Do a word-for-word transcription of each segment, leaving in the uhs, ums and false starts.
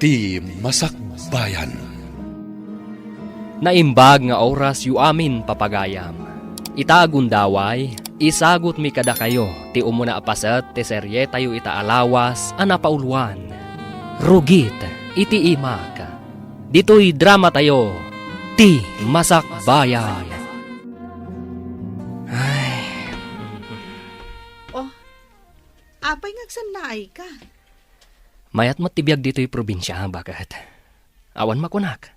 Ti Masakbayan. Naimbag nga orasyo amin, papagayam. Ita a gundaway, isagutmi kadakayo ti umuna a paset ti serietayo ita a lawas a napauloan, Rugit iti Imak. Ditoy dramatayo, Ti Masakbayan. Ay. Oh, apay nga agsannaayka? Mayat met ti biag ditoy probinsia, baket. Awan makunak.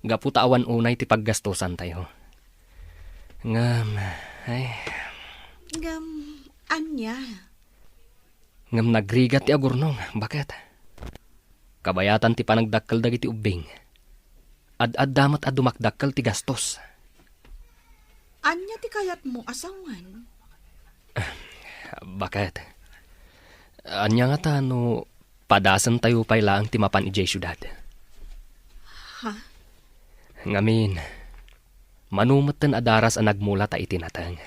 Gapu ta awan unay ti paggastosantayo. Ngem, ay. Ngem, ania? Ngem nagrigat ti agurnong, baket. Kabayatan ti panagdakkel dagiti ubbing. Ad-adda met a dumakdakkel ti gastos. Ania ti kayatmo a sawen? Baket. Ania ngata no padasentayo pay laeng ti mapan idiay siudad? Ha? Ngamin, mano metten a daras a nagmula ta iti nateng.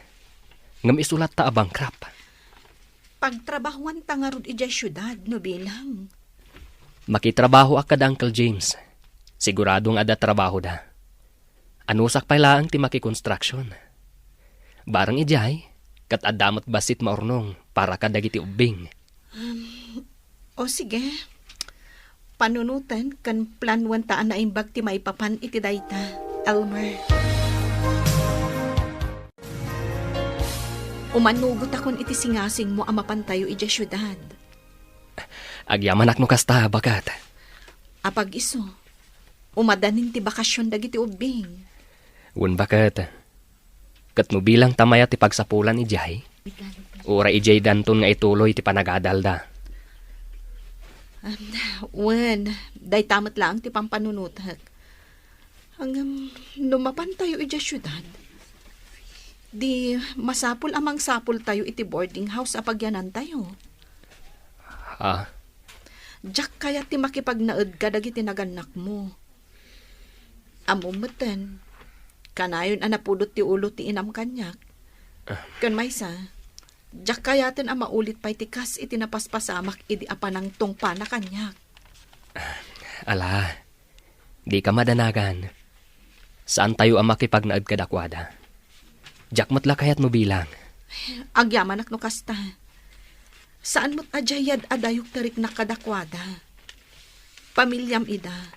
Ngem isu latta a bankrupt. Pagtrabahuanta ngarud idiay siudad no bilang. Makitrabahoak kada Uncle James. Sigurado nga adda trabahoda. Anusak pay laeng ti makikonstruction. Bareng idiay, ket adda met bassit maurnong para kadagiti ubbing. Um, o sige. Panunoten ken planoenta a naimbag ti maipapan iti dayta, Elmer. Umanugotakon iti singasingmo a mapantayo idiay siudad. Agyamanak no kasta, baket. Apag-isu, umadanin ti bakasion dagiti ubbing. Wen, baket. Ket no bilang ta mayat ti pagsapulan idiay, uray idiay danton nga ituloy ti panagadalda. Um, wen, dayta met laeng ti pampanunotek. Ngem, no mapantayo idiay siudad, di masapul a mangsapultayo iti boarding house a pagyanantayo. Ha? Diak kayat ti makipagnaed kadagiti nagannakmo. Ammom metten, kanayon a napudot ti ulo ti inam kaniak. Ah. Ken maysa, diak kayaten a maulit pay ti kas iti napaspasamak idi apan nangtungpana kaniak. Ala, dika madanagan. Saantayo a makipagnaed kadakuada. Diak met la kayat no bilang. Agyamanak no kasta. Saan met a diay yad-adayok ti riknak kadakuada. Pamiliam ida.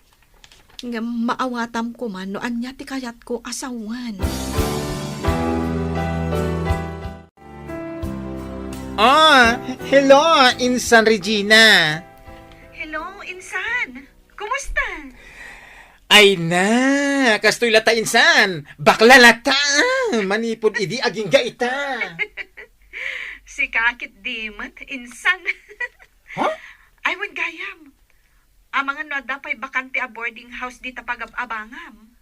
Ngem maawatam koma no ania ti kayatko a sawen. Ah, hello, Insan Regina. Hello, Insan. Kumusta? Ay na, kastoy latta, Insan. Bakla latta. Manipud idi agingga ita. Sika ket di met, Insan. Ha? Ay, wen gayam. Amangan no adda pay bakante a boarding house dita pagab-abangam.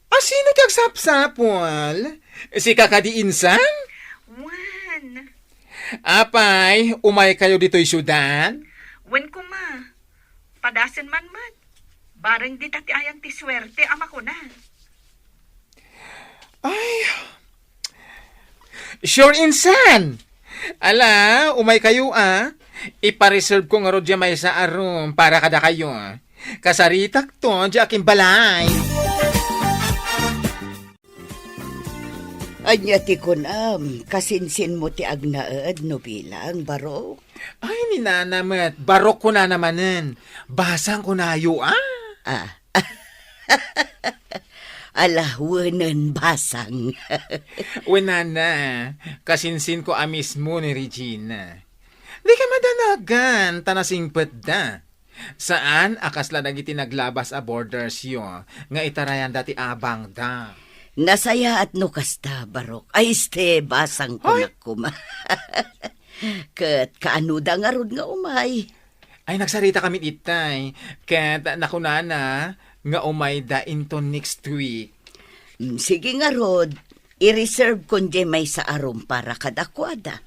A sino ti agsapsapul? Sika kadi, Insan? Wen. Apay, umaykayo ditoy siudad? Wen koma. Padasen man met. Bareng dita ti ayan ti suerte a makuna. Ay. Sure, Insan. Ala, umaykayo, a. Ipa-reserve ko ngarud diay maysa a room para kadakayo. Kasaritakto diay akimbalay. Ania ti kunam, kasinsinmo ti agnaed no bilang, barok? Ay, ni nana met, barok kunana manen. Basang kunayo, a. Ah. Ala, wenen basang. Wen, nana, kasinsinko a mismo ni Regina. Dika madanagan, ta nasingpetda. Saan a kasla dagiti naglabas a boardersyo nga itarayanda ti abangda. Nasayaat no kasta, barok. Ay, este, basang kunak koma. Ket kaanoda ngarud nga umay? Ay, nagsarita kami itay. Ket nakunana nga umayda into next week. Mm, sige ngarud, i-reserve kon diay maysa a room para kadakuada.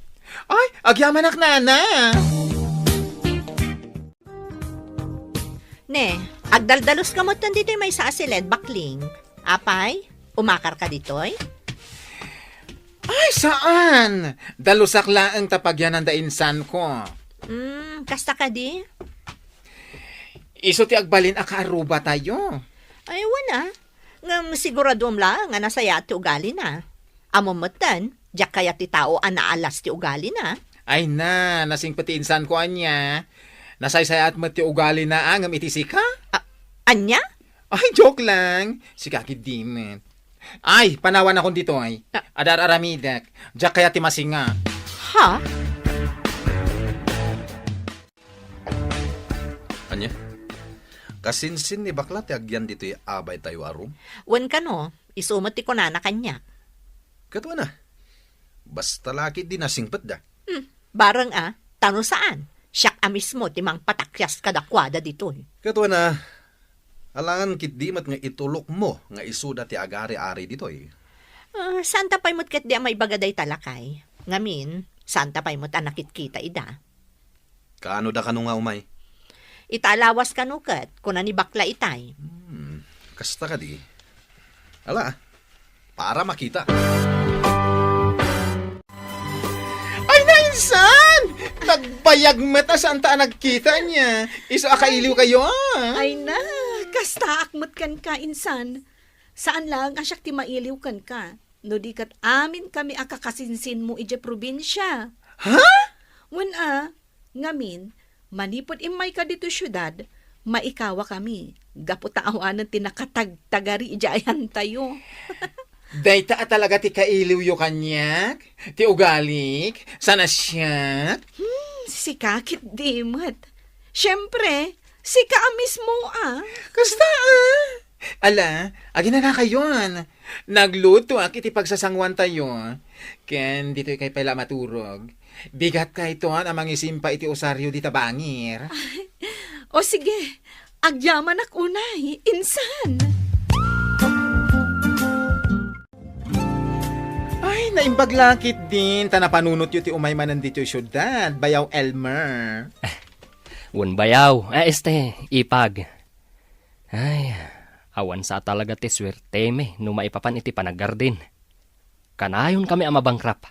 Ay, agyamanak, nana! Ne, agdaldalos ka met ditoy maysa a siled, bakling. Apay, umakar ka ditoy? Ay, saan! Dalusak laeng ta pagyanan da insanko. Hmm, kasta kadi? Isu ti agbalin a kaarrubatayo. Ay, wen a. Ngem siguradom laeng a nasayaat ti ugalina. Ammom metten, diak kayat ti tao a naalas ti ugalina. Ay na, nasingpet ti insanko ania. Nasaysayaat met ti ugalina, a, ngem iti sika? A-, ania? Ay, joke lang. Sika ketdi met. Ay, panawanakon ditoy. Ah. Adda ar-aramidek. Diak kayat ti masinga. Ha? Ania? Kasinsin ni bakla ti agyan ditoy abaytayo a room? Wen kano, isu met ti kunana kaniak. Ket wen a, basta la ketdi nasingpetda. Hmm, bareng a, ta no saan, siak a mismo ti mangpatakyas kadakuada ditoy. Ket wen a, alangan ketdi met nga itulokmo nga isuda ti agari-ari ditoy. Ah, saanta pay met ketdi a maibaga dayta, lakay. Ngamin, saanta pay met a nakitkita ida. Kaanoda kano nga umay? Ita a lawas kano ket, kuna ni bakla itay. Hmm, kasta kadi. Ala, para makita. Ay, nainsan! Nagbayag met a saanta a nagkita ania. Isu a kailiwkayo, a. Ay na, kastaak met kenka, insan. Saan laeng a siak ti mailiw kenka. No di ket amin kami a kakasinsinmo idiay probinsia. Ha? Wen a, ngamin, manipud immayka ditoy siudad, maikawa kami, gapu ta awanen ti nakatagtagari idiay ayantayo. Dayta a talaga ti kailiwyo kaniak, ti ugalik, saan a siak? Hmm, sika ketdi met. Siempre, sika a mismo a. Kasta a. Ala, aginanakayon. Naglutoak iti pagsasanguantayo. Ken ditoykay pay la maturog. Bigatkayton a mangisimpa iti usario dita bangir. O sige, agyamanak unay, insan. Ay, naimbag la ketdin ta napanunotyo ti umay manen ditoy siudad, Bayaw Elmer. Wen, Bayaw, a, este, Ipag. Ay, awan sa talaga ti suertemi no maipapan iti panagardin. Kanayon kami a mabankrupt.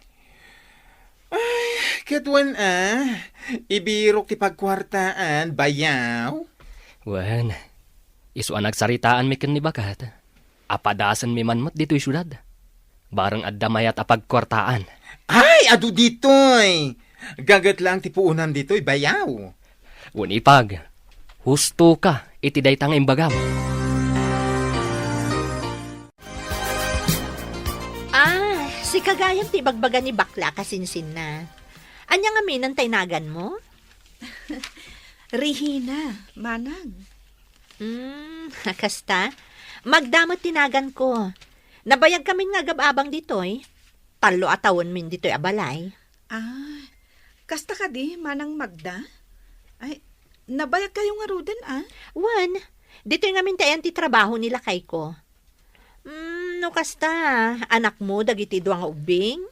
Ay, ket wen a, ibirok ti pagkuartaan, Bayaw. Wen, isu a nagsaritaanmi ken ni Bagat. Apadasenmi man met ditoy siudad. Bareng adda mayat a pagkuartaan. Ay, adu ditoy! Gaget laeng ti puonam ditoy, Bayaw. Wen, Ipag, husto ka iti dayta nga imbagam. Ah, sika gayam ti ibagbaga ni bakla a kasinsinna. Ania ngamin ti naganmo? Rihina, manang. Hmm, kasta? Magda met ti naganko. Nabayagkamin nga agab-abang ditoy. Tallo a tawenmin ditoy a balay. Ah, kasta kadi, Manang Magda? Ay, nabayagkayo ngaruden, a? Wen, ditoy ngamin ti ayan ti trabaho ni lakayko. Hmm, no kasta, anakmo dagiti dua nga ubbing?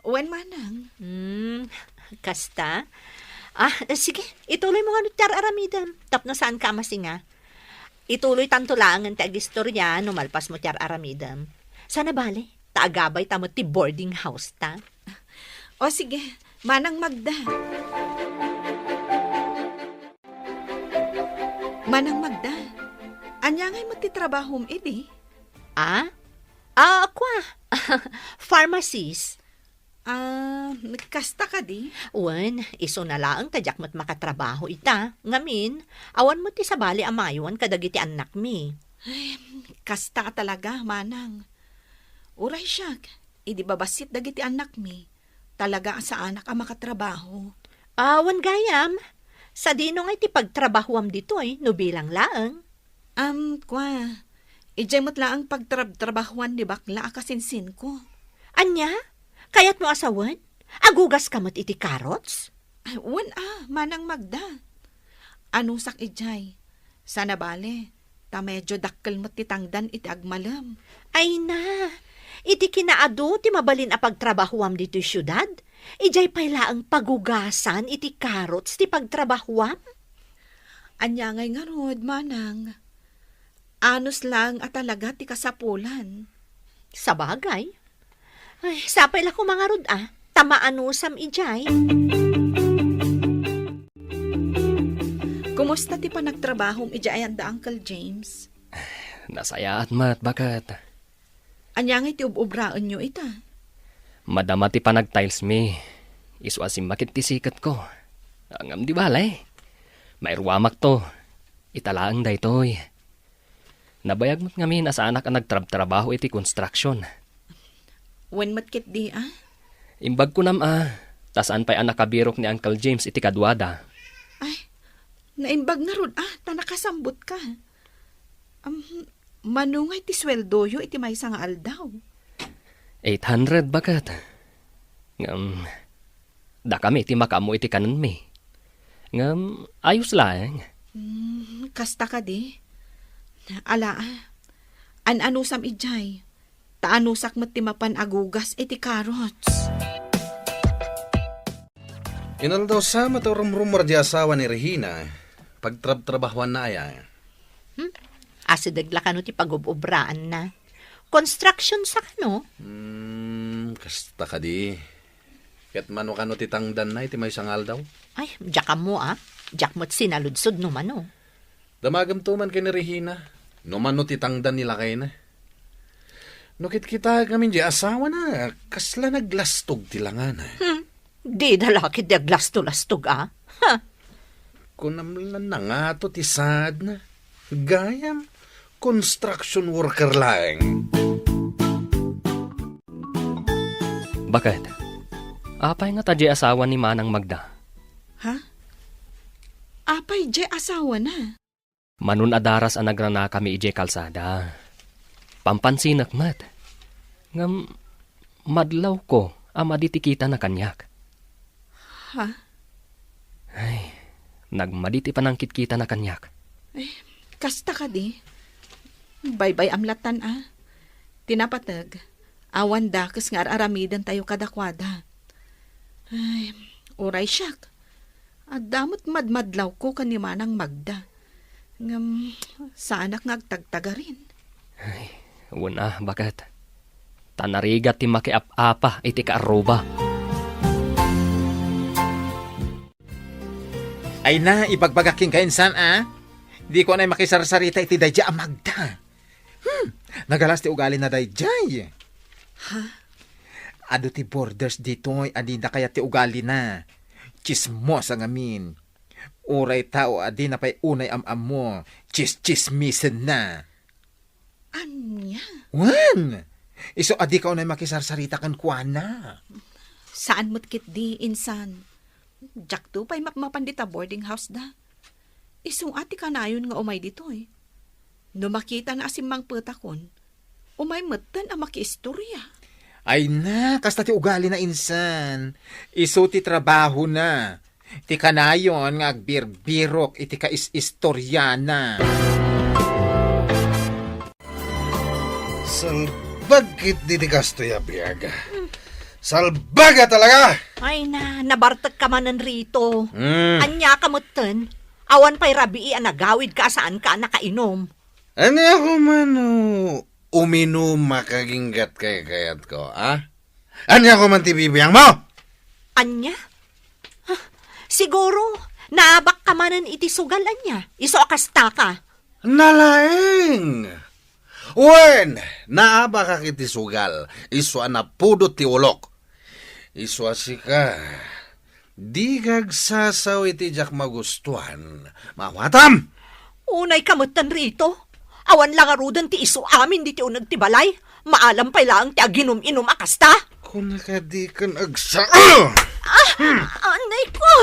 Wen, manang. Hmm, kasta? Ah, sige, ituloymo ngano ti ar-aramidem, tapno saanka a masinga. Ituloytanto laengen ti agistoria no malpasmo ti ar-aramidem. Saan a bale, ta agabayta met ti boarding house ta. O sige, Manang Magda. Manang Magda, ania ngay met ti trabahom idi? Ah? Ah, kua? Pharmacist. Ah, kasta kadi? Wen, isuna laeng ta diak met makatrabaho ita. Ngamin, awan met ti sabali a maywan kadagiti annakmi. Ay, kasta a talaga, manang. Uray siak, idi babassit dagiti annakmi, talaga a saanak a makatrabaho. Awan gayam, sadino ngay ti pagtrabahoam ditoy no bilang laeng? Am, kua, idiay met laeng pagtrabtrabahoan ni bakla a kasinsinko. Ania? Kayatmo a sawen? Agugaska met iti carrots? Ay, wen a, Manang Magda. Anusak idiay. Saan a bale, ta medio dakkel met ti tangdan iti agmalem. Ay na, iti kinaadu ti mabalin a pagtrabahoam ditoy siudad, idiay pay laeng pagugasan iti carrots ti pagtrabahoam? Ania ngay ngarud, manang? Anus laeng a talaga ti kasapulan. Sabagay. Ay, sapay la koma ngarud a, ta maanusam idiay. Kom-, Kumusta ti panagtrabahom idiay ayan da Uncle James? Nasayaat met, baket. Ania ngay ti ub-ubraenyo ita? Madama ti panag-tiles mi. Isu a simmakit ti siketko. Ngem di bale. Mairuamakto. Ita laeng daytoy. Nabayag met ngamin a saanak a nagtrabtrabaho iti construction. Wen met ketdi a? Imbag kunam a, ta saan pay a nakabirok ni Uncle James iti kaduada. Ay, naimbag ngarud a, ta nakasambutka. Am, mano ngay ti sueldoyo iti maysa nga aldaw? Eight hundred, baket. Ngem, dakami ti makaammo iti kanenmi. Ngem, ayos laeng. Hmm, kasta kadi? Ala, a. An-anusam idiay. Ta anusak met ti mapan agugas iti carrots. Inaldaw sa met a rumrummuar di asawa ni Regina, pagtrabtrabahuanna aya. Hmm? Asideg la kano ti pagub-ubraanna. Construction sa kano? Hmm, kasta kadi. Ket mano kano ti tangdanna iti maysa nga aldaw? Ay, diak ammo a. Diak met sinaludsod no mano. Damagem to man ken ni Regina, no mano ti tangdan ni lakayna. No kitkitaek ngamin di asawana, kasla naglastog ti langana. Hmm. Dida la ketdi aglasto-lastog a. Ha? Kunam la nangato ti saadna. Gayam, construction worker laeng. Baket, apay ngata diay asawa ni Manang Magda? Ha? Apay diay asawana? Mano a daras a nagranakami idiay kalsada. Pampansinek met. Ngem madlawko a madi ti kitana kaniak. Ha? Ay, nagmadi ti panangkitkitana kaniak. Ay, kasta kadi? Baybay-am lattan a. Ti napateg, awan dakes nga ar-aramidentayo kadakuada. Ay, uray siak. Adda met madmadlawko ken ni Manang Magda. Ngem, saanak nga agtagtagarin. Ay, wen a, baket. Ta narigat ti makiap-apa iti kaarruba. Ay na, ibagbagak kenka insan a. Diko anay makisarsarita iti daydiay a Magda. Hmm, nagalas ti ugalina daydiay. Ha? Adu ti borders ditoy a dida kayat ti ugalina. Tsismosa ngamin. Uray tao a dina pay unay am-ammo, tsistsismisenna. Ania? Wen! Isu a dika unay makisarsarita kenkuana. Saan met ketdi, insan. Diakto pay mapmapan dita boarding house da. Isu a ti kanayon nga umay ditoy. No makitana a simmangpetakon, umay metten a makiistorya. Ay na, kasta ti ugalina insan. Isu ti trabahona. Ti kanayon nga agbirbirok iti kais-istoriana. Salbag ketdi ti kastoy a biag. Salbaga talaga! Ay na, nabartekka manen, Rito. Mm. Ania ka metten? Awan pay rabii a nagawidka a saanka a nakainom. Ania ko man no uminum a kaginggat kaykayatko, a? Ania ko man ti bibiangmo? Ania? Ah, siguro, naabakka manen iti sugal ania? Isu a kastaka. Nalaeng! Wen, naabakak iti sugal, isu a napudot ti ulok. Isu a sika, dika agsasao iti diak magustuan. Maawatam! Unayka metten, Rito. Awan la ngaruden ti isu amin ditoy uneg ti balay. Maalam pay laeng ti aginum-inum a kasta. Kuna kadi ken agsa-, Ah! Anay ko!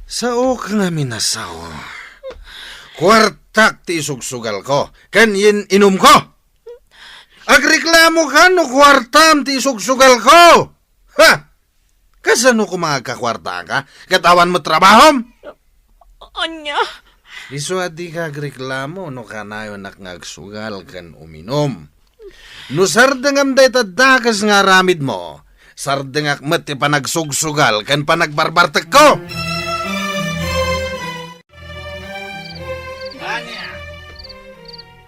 Saok ngamin a sao. Kuartak ti isugsugalko ken yen-inumko. Agreklamoka no kuartam ti isugsugalko. Ha? Kasano koma agkakuartaka ket awan met trabahom? Ania? Isu a dika agreklamo no kanayonak nga agsugal ken uminum. No sardengam dayta dakes nga aramidmo, sardengak met ti panagsugsugal ken panagbarbartekko.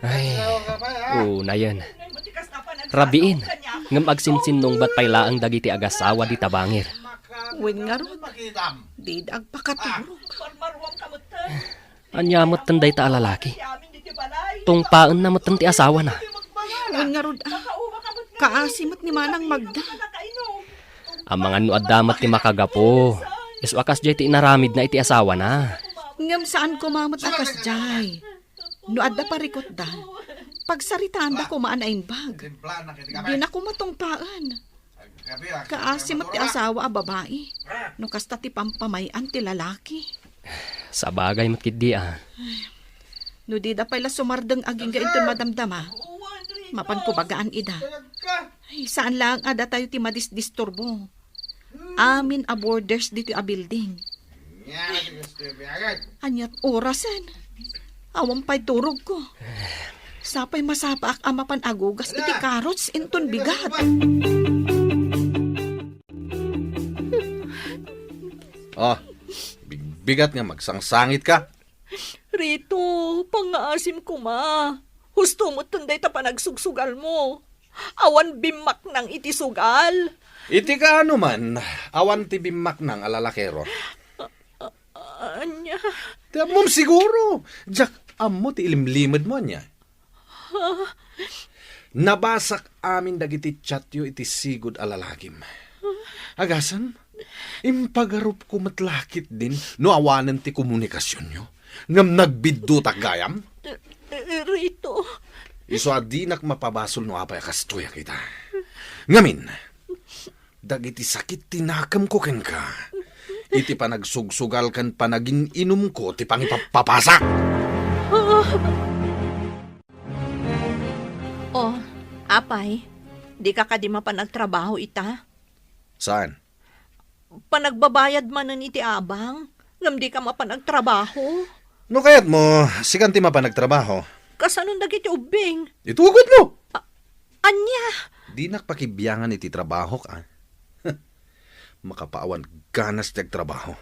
Ay, unayen. Rabiin, ngem agsinsinnungbat pay laeng dagiti agasawa dita bangir. Wen ngarud, dida agpakaturog. Ania metten dayta a lalaki? Tungpaenna metten ti asawana. Wen ngarud, ah, kaasi met ni Manang Magda. Amangan no adda met ti makagapu, isu a kasdiay ti inaramidna iti asawana. Ngem saan koma met a kasdiay. No adda parikutda, pagsaritaanda koma a naimbag. Dina koma tungpaen. Kaasi met ti asawa a babai, no kasta ti pampamay-an ti lalaki. Sabagay met ketdi, a. No dida pay la sumardeng agingga inton madamdama, mapanko bagaan ida. Ay, saan laeng a datayo ti madisdisturbo. Amin a boarders ditoy a building. Aniat orasen? Awan pay turogko. Sapay masapaak a mapan agugas iti carrots inton bigat. Ah, bigbigat nga magsangsangitka. Rito, pangngaasim koma. Husto metten dayta panagsugsugsalmo. Awan bimmaknang iti sugal. Iti kaano man, awan ti bimmaknang a lalakero. A-, a-, ania? Ti ammom siguro. Diak ammo ti ilimlimedmo, ania? Ha? Nabasak amin dagiti chatyo iti sigud a lalakim. Agasem, impagarupko met la ketdin no awanen ti komunikasionyo. Ngem nagbiddutak gayam? Eh, eh, Rito. Isu a dinak mapabasol no apay a kastoy a kita. Ngamin, dagiti sakit ti nakemko kenka, iti panagsugsugal ken panagin-inumko ti pangipappapasak. Oh, apay, dika kadi mapan agtrabaho ita? Saan? Panagbabayad manen iti abang, ngem dika mapan agtrabaho. No kayatmo, sikan ti mapan agtrabaho. Kasanon dagiti ubbing? Itugotmo! A-, ania? Dinak pakibiangan iti trabahok, a. Makapaawan ganas ti agtrabaho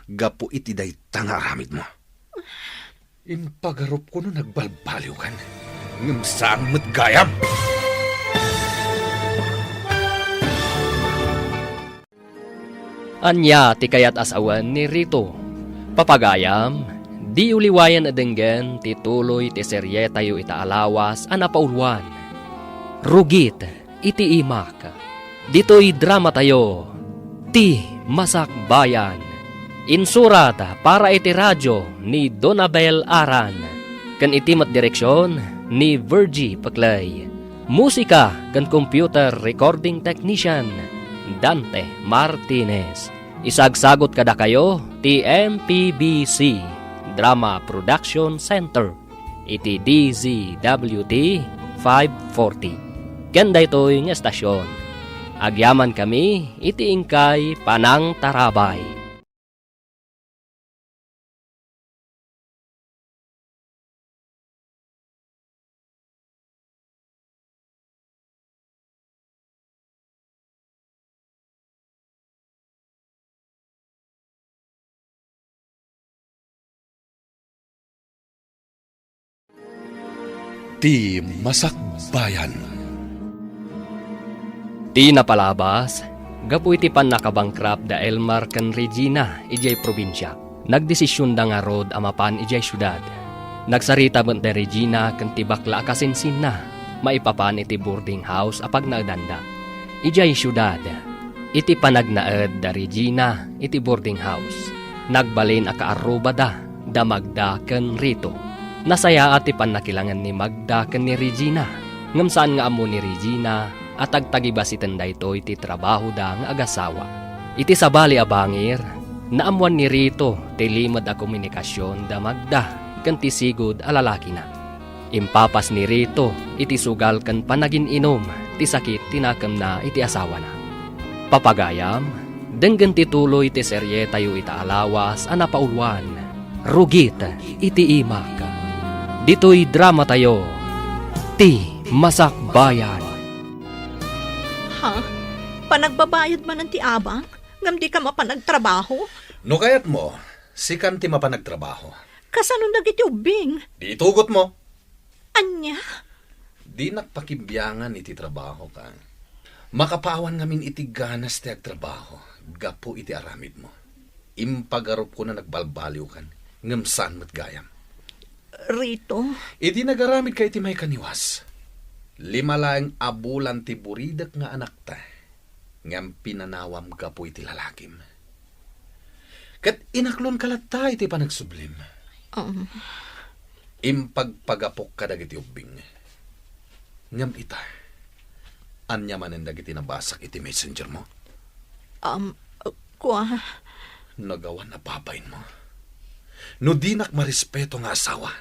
gapu iti dayta nga aramidmo. Impagarupko no nagbalbaliwkan, ngem saan met gayam. Ania ti kayat a sawen ni Rito? Papagayam, diyo liwayan a denggen ti tuloy ti serietayo ita a lawas a napauluan, Rugit iti Imak. Ditoy dramatayo, Ti Masakbayan. Insurat para iti radio ni Donabel Aran, ken iti met direksion ni Virgie Peclay. Musika ken computer recording technician, Dante Martinez. Isagsagot kadakayo ti M P B C Drama Production Center iti D Z W T five forty. Ken daytoy nga estasyon, agyamankami iti inkay panangtarabay. Ti Masakbayan. Ti napalabas, gapu iti pannakabangkrap da Elmar ken Regina idiay probinsia, nagdesisionda ngarud a mapan idiay siudad. Nagsarita met da Regina ken ti bakla a kasinsinna maipapan iti boarding house a pagnaedanda. Idiay siudad, iti panagnaed da Regina iti boarding house, nagbalin a kaarrubada da Magda ken Rito. Nasayaat ti pannakilangen ni Magda ken ni Regina, ngem saan nga ammo ni Regina a tagtagibasiten daytoy ti trabahoda nga agasawa. Iti sabali a bangir, naammoan ni Rito ti limed a komunikasion da Magda ken ti sigud a lalakina. Impapas ni Rito iti sugal ken panagin-inum ti sakit ti nakemna iti asawana. Papagayam, denggen ti tuloy ti serietayo ita a lawas a napauluan, Rugit iti Imak. Ditoy dramatayo, Ti Masakbayan. Ha? Panagbabayad manen ti abang, ngem dika mapan agtrabaho? No kayatmo, sikan ti mapan agtrabaho. Kasanon dagiti ubbing? Di itugotmo. Ania? Dinak pakibiangan iti trabahok. Makapaawan ngamin iti ganas ti agtrabaho. gapu iti aramidmo. Impagarupko no nagbalbaliwkan, ngem saan met gayam. Rito? Idi nagaramidka iti maikaniwas, lima laeng a bulan ti buridek nga anakta, ngem pinanawam gapu iti lalakim. Ket inaklonka latta iti panagsublim. Um. Impagpagapok kadagiti ubbing. Ngem ita, ania manen dagiti nabasak iti messenger mo? Um, kua? Nagawan a babain mo. No dinak marespeto nga asawa,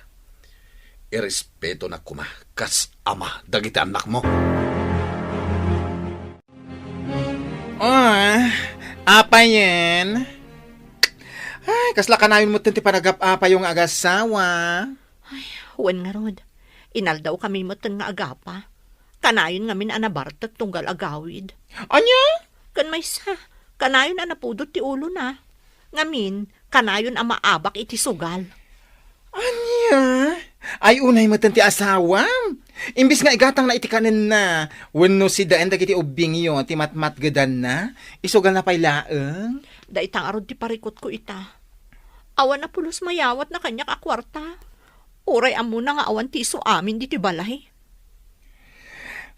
irespetonak koma kas ama dagiti annakmo. Ah, apayen? Ay, kasla kanayon metten ti panagap-apayo nga agasawa. Ay, wen ngarud, inaldawkami metten nga agapa. Kanayon ngamin a nabartek tunggal agawid. Ania? Ken maysa, kanayon a napudot ti ulona. Ngamin, kanayon a maabak iti sugal. Ania? Ay, unay metten ti asawam. Imbis nga igatangna iti kanenna, wenno sidaen dagiti ubbingyo ti matmatgedanna, isugalna pay laeng. Dayta ngarud ti parikutko ita. Awan a pulos mayawatna kaniak a kuarta. Uray ammona nga awan ti isu amin ditoy balay.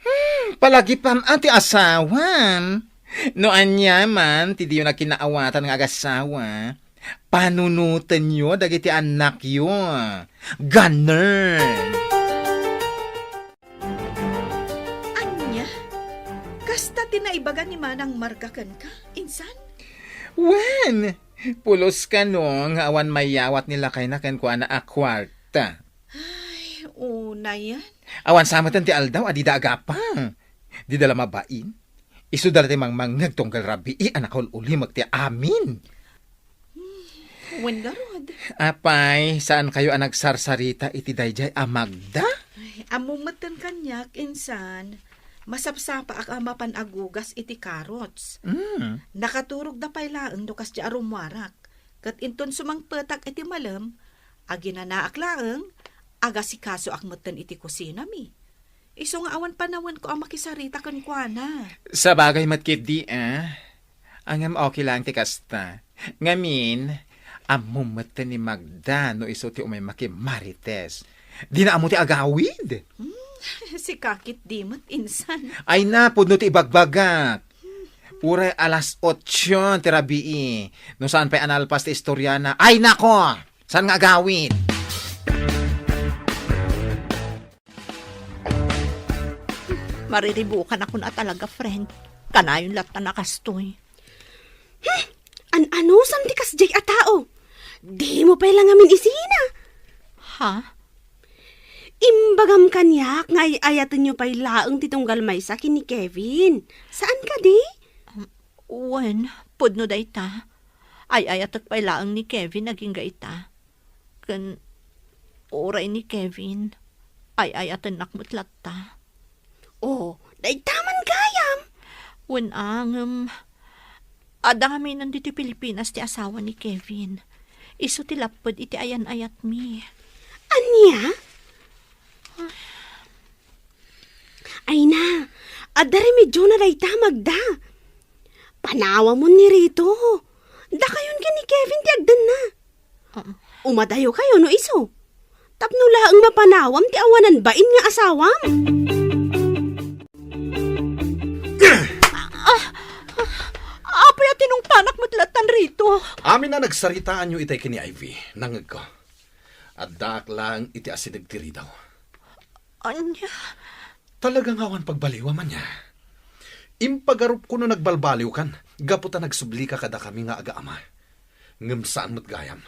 Hmm, palagipan a ti asawam. No ania man ti diyo nagkinaawatan nga agasawa, panunotenyo dagiti annakyo. Ganern! Ania? Kasta ti naibaga ni Manang Marga kenka, insan? Wen, pulos kano nga awan mayawat ni lakayna kenkuana a kuarta. Ay, unayen. Awan sa metten ti aldaw a dida agapa. Dida la mabain. Isuda la ti mangmangngeg tunggal rabii a nakaul-ulimek ti amin. Wen ngarud. Apay, saankayo a nagsarsarita iti daydiay a Magda? Ay, ammom metten kaniak, insan. Masapsapaak a mapan agugas iti carrots. Mm. Nakaturogda pay laeng no kasdiay a rummuarak. Ket inton sumangpetak iti malem, aginanaak laeng, agasikasoak metten iti kusinami. Isu nga awan panawenko a makisarita kenkuana. Sabagay met ketdi, eh. Ngem okay lang ti kasta. Ngamin, ammom metten ni Magda no isu ti umay makimarites. Dina ammo ti agawid. Hmm, sika ketdi met, insan. Ay na, pudno ti ibagbagak. Uray alas otso ti rabii. No saan pay a nalpas ti istoriana. Ay nako! Saan nga agawid? Mariribukanakon a talaga, friend. Kanayon latta a kastoy. Hmm, an-anusom ti kasdiay a tao? Dimo pay la ngamin isina. Ha? Imbagam kaniak nga ay-ayatenyo pay laeng ti tunggal maysa ken ni Kevin. Saan kadi? Um, wen, pudno dayta. Ay-ayatek pay laeng ni Kevin agingga ita. Ken uray ni Kevin, ay-ayatennak met latta. Oh, dayta man gayam. Wen a, ngem, adda ngamin ditoy Pilipinas ti asawa ni Kevin. Isu ti lapped iti ayan-ayatmi. Ania? Ay na, adda remedyona dayta, Magda. Panawamon ni Rito. Dakayon ken ni Kevin ti agdenna. Ah. Umadayokayo no isu. Tapno laeng mapanawam ti awanan bain nga asawam. Ah, ah, apay a tinungpanak met lattan Rito? Amin a nagsaritaanyo itay ken ni Ivy, nangngegko. Addaak laeng iti asideg ti ridaw. Ania? Talaga nga awan pagbaliwam, ania? Impagarupko no nagbalbaliwkan, gapu ta nagsublika kadakami nga agaama. Ngem saan met gayam.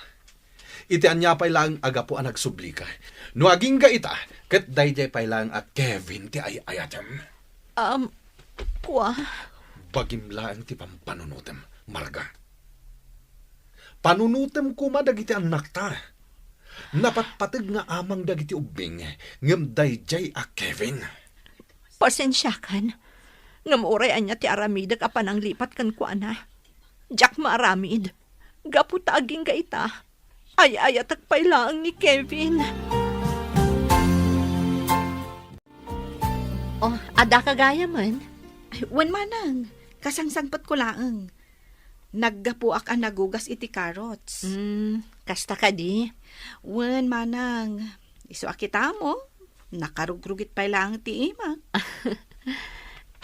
Iti ania pay laeng a gapu a nagsublika. No agingga ita, ket daydiay pay laeng a Kevin ti ay-ayatem. Um, kua? Bagim laeng ti pampanunotem, Marga. Panunotem koma dagiti annakta. Napatpateg nga amang dagiti ubbing, ngem daydiay a Kevin. Pasensiakan, ngem uray ania ti aramidek a pananglipat kenkuana, diak maaramid. Gapu ta agingga ita, ay-ayatek pay laeng ni Kevin. Oh, adda ka gayamen? Ay, wen manang, kasangsangpetko laeng. Naggapuak a nagugas iti carrots. Hmm, kasta kadi? Wen, manang, isu a kitamo, nakarugrugit pay laeng ti imak.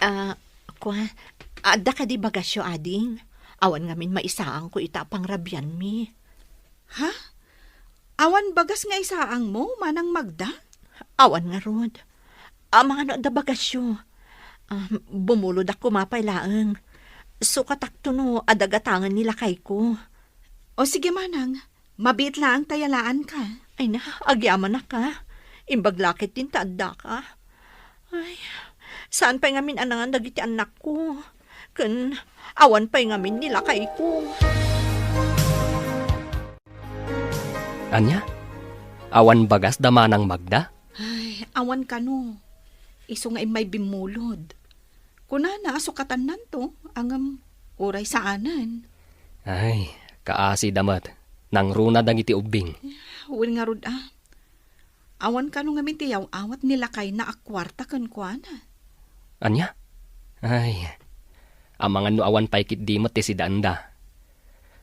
Ah, kua, adda kadi bagasyo, ading? Awan ngamin maisaangko ita a pangrabianmi. Ha? Awan bagas nga isaangmo, Manang Magda? Awan ngarud. Amangan no adda bagasyo. Ah, bumulodak koma pay laeng. Sukatakto no adda gatangen ni lakayko. O sige, manang. Mabiit laeng ta yalaanka. Ay na, agyamanak a. Imbag la ketdin ta addaka. Ay, saan pay ngamin a nangan dagiti annakko? Ken awan pay ngamin ni lakayko. Ania? Awan bagas da Manang Magda? Ay, awan kano. Isu nga immay bimmulod. Kunana a sukatannanto, ngem uray saanen. Ay, kaasi da met. Nangruna dagiti ubbing. Wen ngarud a. Awan kano ngamin ti yaw-awat ni lakayna a kuarta kenkuana. Ania? Ay, amangan no awan pay ketdi met ti sidaenda.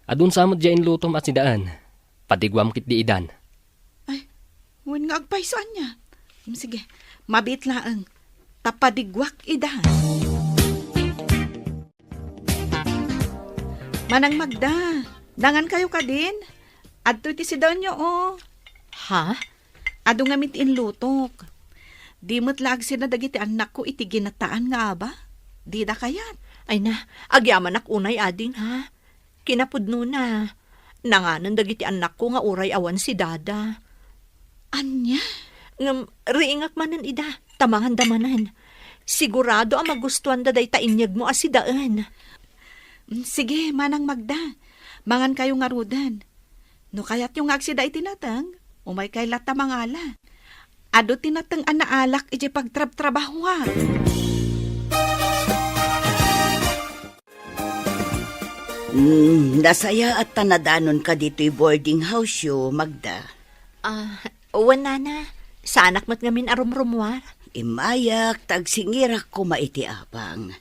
Adun sa met diay inlutom a sidaen. Padiguam ketdi idan. Ay, wen nga agpayso ania. Mm, sige, mabiit laeng. Ta padiguak idan. Manang Magda, nangan kayo kadin? Adtoy ti sidaenyo, o. Ha? Adu ngamin ti inlutok. Di met la agsina dagiti annakko iti ginataan nga aba. Dida kayat. Ay na, agyamanak unay, ading, ha? Kinapudnona, nanganen dagiti annakko nga uray awan si Dada. Ania? Ngem riingak manen ida, ta manganda manen. Sigurado a magustuanda dayta inyegmo a sidaen. Mm, sige, Manang Magda. Mangan kayo ngaruden. No kayatyo nga agsida iti nateng, umay kay latta mangala. Adu ti nateng a naalak iti pagtrabtrabahoak. Mm, nasayaat ta nadanonka ditoy boarding house-yo, Magda. Ah, wen, Nana. Saanak met ngamin a rumrumuar. Immayak ta agsingirak koma iti abang.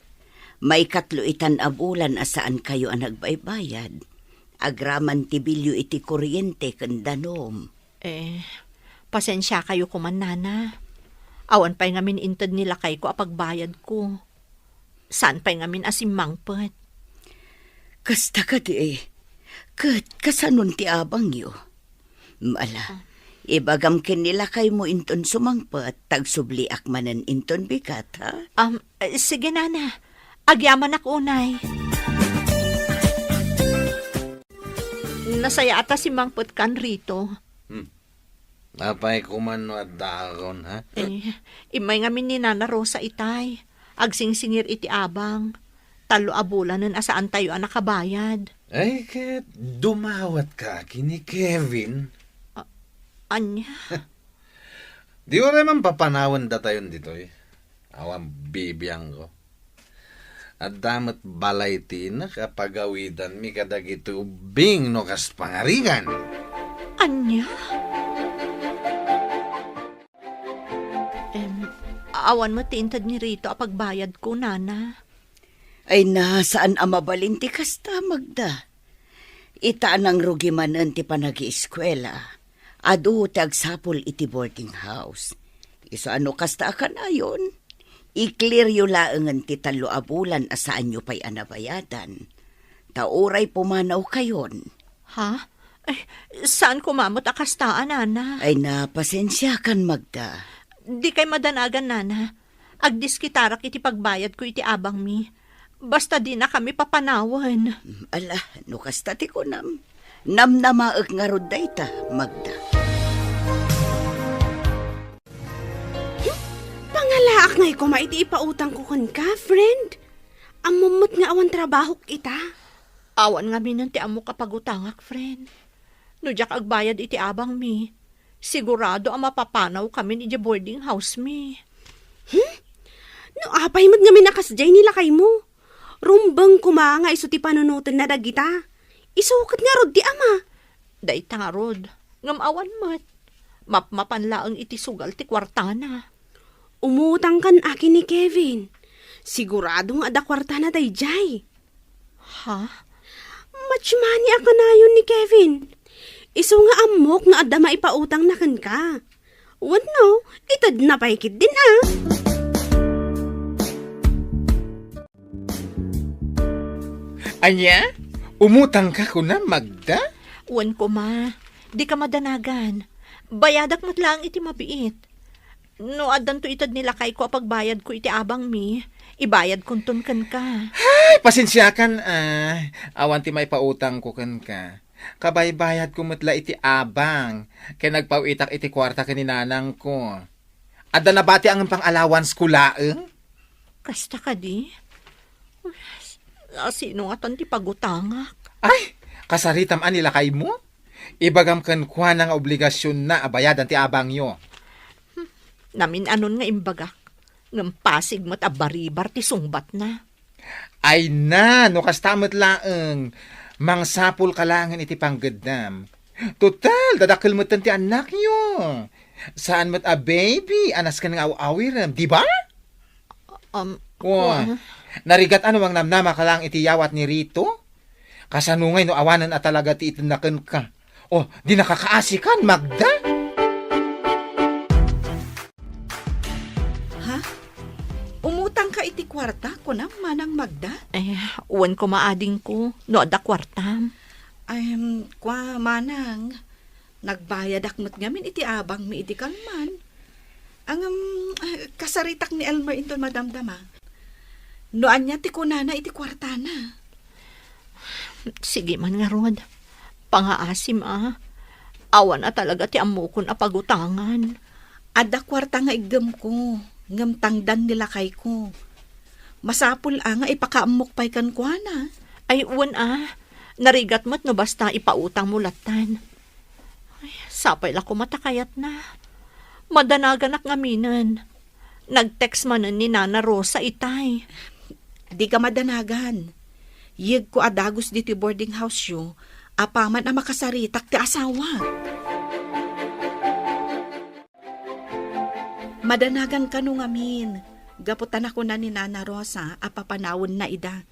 Maikatlo itan a bulan a saankayo a nagbaybayad. Agraman ti bilyo iti kuryente ken danum. Eh, pasensiakayo koman, Nana. Awan pay ngamin inted ni lakayko a pagbayadko. Saan pay ngamin a simmangpet. Kasta kadi, ket kasanon ti abangyo? Ala, ah, ibagam ken ni lakaymo inton sumangpet, ta agsubliak manen inton bigat, ha? Um, eh, sige, Nana. Agyamanak unay. Nasayaat a simmangpetkan, Rito. Hmm. Apay koman no addaakon, ha? Eh, immay ngamin ni Nana Rosa itay. Agsingsingir iti abang. Tallo a bulanen a saantayo a nakabayad. Ay, ket dumawatka ken ni Kevin. A-, ania? Di uray man papanawen datayon ditoy. Awan bibiangko. Adda met balay ti inak a pagawidanmi kadagiti ubbing no kas pangarigan. Ania? Em, awan met ti inted ni Rito a pagbayadko, Nana. Ay na, saan a mabalin ti kasta, Magda. Ita a nangrugi manen ti panagieskuela. Adu ti agsapul iti boarding house. Isu a no kasta a kanayon, i-clearyo laengen ti tallo a bulan a saanyo pay a nabayadan. Ta uray pumanawkayon. Ha? Ay, saan koma met a kasta a, Nana? Ay na, pasensiakan, Magda. Dikay madanagan, Nana. Agdiskitarak iti pagbayadko iti abangmi. Basta dinakami papanawen. Ala, no kasta ti kunam, namnamaek ngarud dayta, Magda. Pangalaak ngay koma iti ipautangko kenka, friend. Ammom met nga awan trabahok ita. Awan ngaminen ti ammok a pagutangak, friend. No diak agbayad iti abangmi, sigurado a mapapanawkamin idiay boarding house mi. Hmm? No apay met ngamin a kasdiay ni lakaymo? Rumbeng koma nga isu ti panunotenna dagita. Isu ket ngarud ti ama. Dayta ngarud, ngem awan met. Mapmapan laeng iti sugal ti kuartana. Umutangkan a ken ni Kevin. Sigurado nga adda kuartana daydiay. Ha? Much money a kanayon ni Kevin. Isu nga ammok nga adda maipautangna kenka. Wenno, itedna pay ketdin a. Ania? Umutangka kuna, Magda? Wen koma, dika madanagan. Bayadak met laeng iti mabiit. No addanto ited ni lakayko a pagbayadko iti abangmi, ibayadkonton kenka. Ay, pasensiakan a. Awan ti maipautangko kenka. Kabaybayadko met la iti abang, ken nagpaw-itak iti kuarta ken ni nanangko. Adda nabati a ngem pang-allowanceko laeng? Kasta kadi? Asino ngatan ti pagutangak? Ay, kasaritam a ni lakaymo? Ibagam kenkuana nga obligasionna a bayadan ti abangyo. Hmm, namin-anon nga imbagak, ngem pasig met a baribar ti sungbatna. Ay na, no kasta met laeng, mangsapulka laengen iti panggeddam. Total, dadakkel metten ti annakyo. Saan met a baby a nasken nga aw-awirem, di ba? Um, Wa, wa. Narigat a no mangnamnamaka laeng iti yawat ni Rito? Kasano ngay no awanen a talaga ti itedna kenka? O, di nakakaasikan, Magda? Ha? Umutangka iti kuarta, kunam, Manang Magda? Eh, wen koma adingko, no adda kuartam. Em, kua, Manang, nagbayadak met ngamin iti abangmi idi kalman. Ngem, ah, kasaritak ni Elmer inton madamdama. No ania ti kunana iti kuartana? Sige man ngarud. Pangaasim a. Awan a talaga ti ammokon a pagutangan. Adda kuarta nga iggemko, ngem tangdan ni lakayko. Masapul a nga ipakaammok pay kenkuana. Ay, wen a. Narigat met no basta ipautangmo lattan. Ay, sapay la koma ta kayatna. Madanaganak ngaminen. Nag-text manen ni Nana Rosa itay. Dika madanagan. Yegko a dagus ditoy boarding house-yo, apaman a makasaritak ti asawa. Madanagan kano ngamin, gapu ta nakuna ni Nana Rosa a papanawenna ida.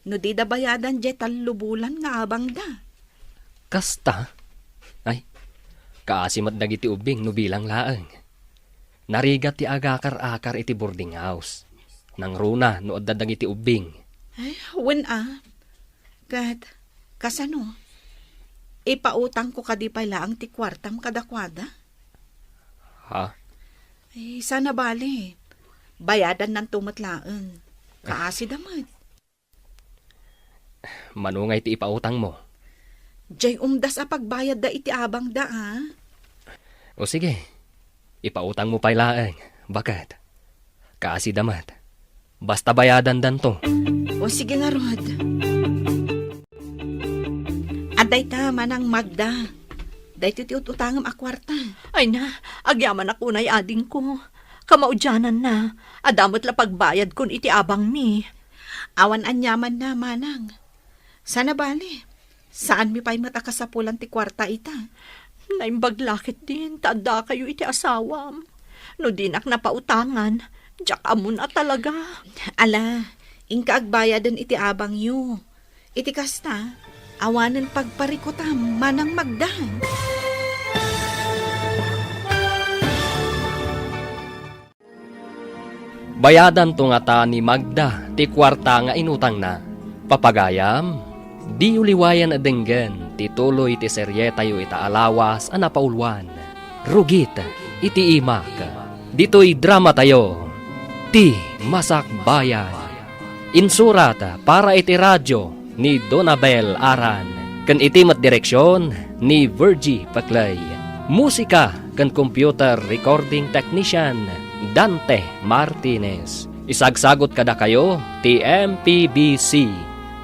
No dida bayadan diay tallo bulan nga abangda. Kasta? Ay, kaasi met dagiti ubbing no bilang laeng. Narigat ti agakar-akar iti boarding house. Nangruna no adda dagiti ubbing. Ay, wen a. Ket, kasano? Ipautangko kadi pay laeng ti kuartam kadakuada? Ha? Ay, sana bale. Bayadannanto met laeng. Kaasida met. Mano ngay ti ipautangmo? Diay umdas a pagbayadda iti abangda, a? O sige, ipautangmo pay laeng, baket. Kaasida met. Basta bayadandanto. O sige ngarud. Adda ita, Manang Magda. Daytoy ti ut-utangem a kuarta. Ay na, agyamanak unay adingko. Kamaudiananna, adda met la pagbayadkon iti abangmi. Awan aniamanna, Manang. Sana bale, saanmi pay met a kasapulan ti kuarta ita. Naimbag la ketdin ta addakayo iti asawam. No dinak napautangan, diak ammon a talaga. Ala, inka agbayaden iti abangyo. Iti kasta, awanen pagparikutam, Manang Magda. Bayadanto ngata ni Magda ti kuarta nga inutangna. Papagayam, diyo liwayan a denggen ti tuloy ti serietayo ita a lawas a napauluan, Rugit iti Imak. Ditoy dramatayo, Ti Masakbayan. Insurat para iti radio ni Donabel Aran, ken iti met direksion ni Virgie Paclay. Musika ken computer recording technician, Dante Martinez. Isagsagut kadakayo ti M P B C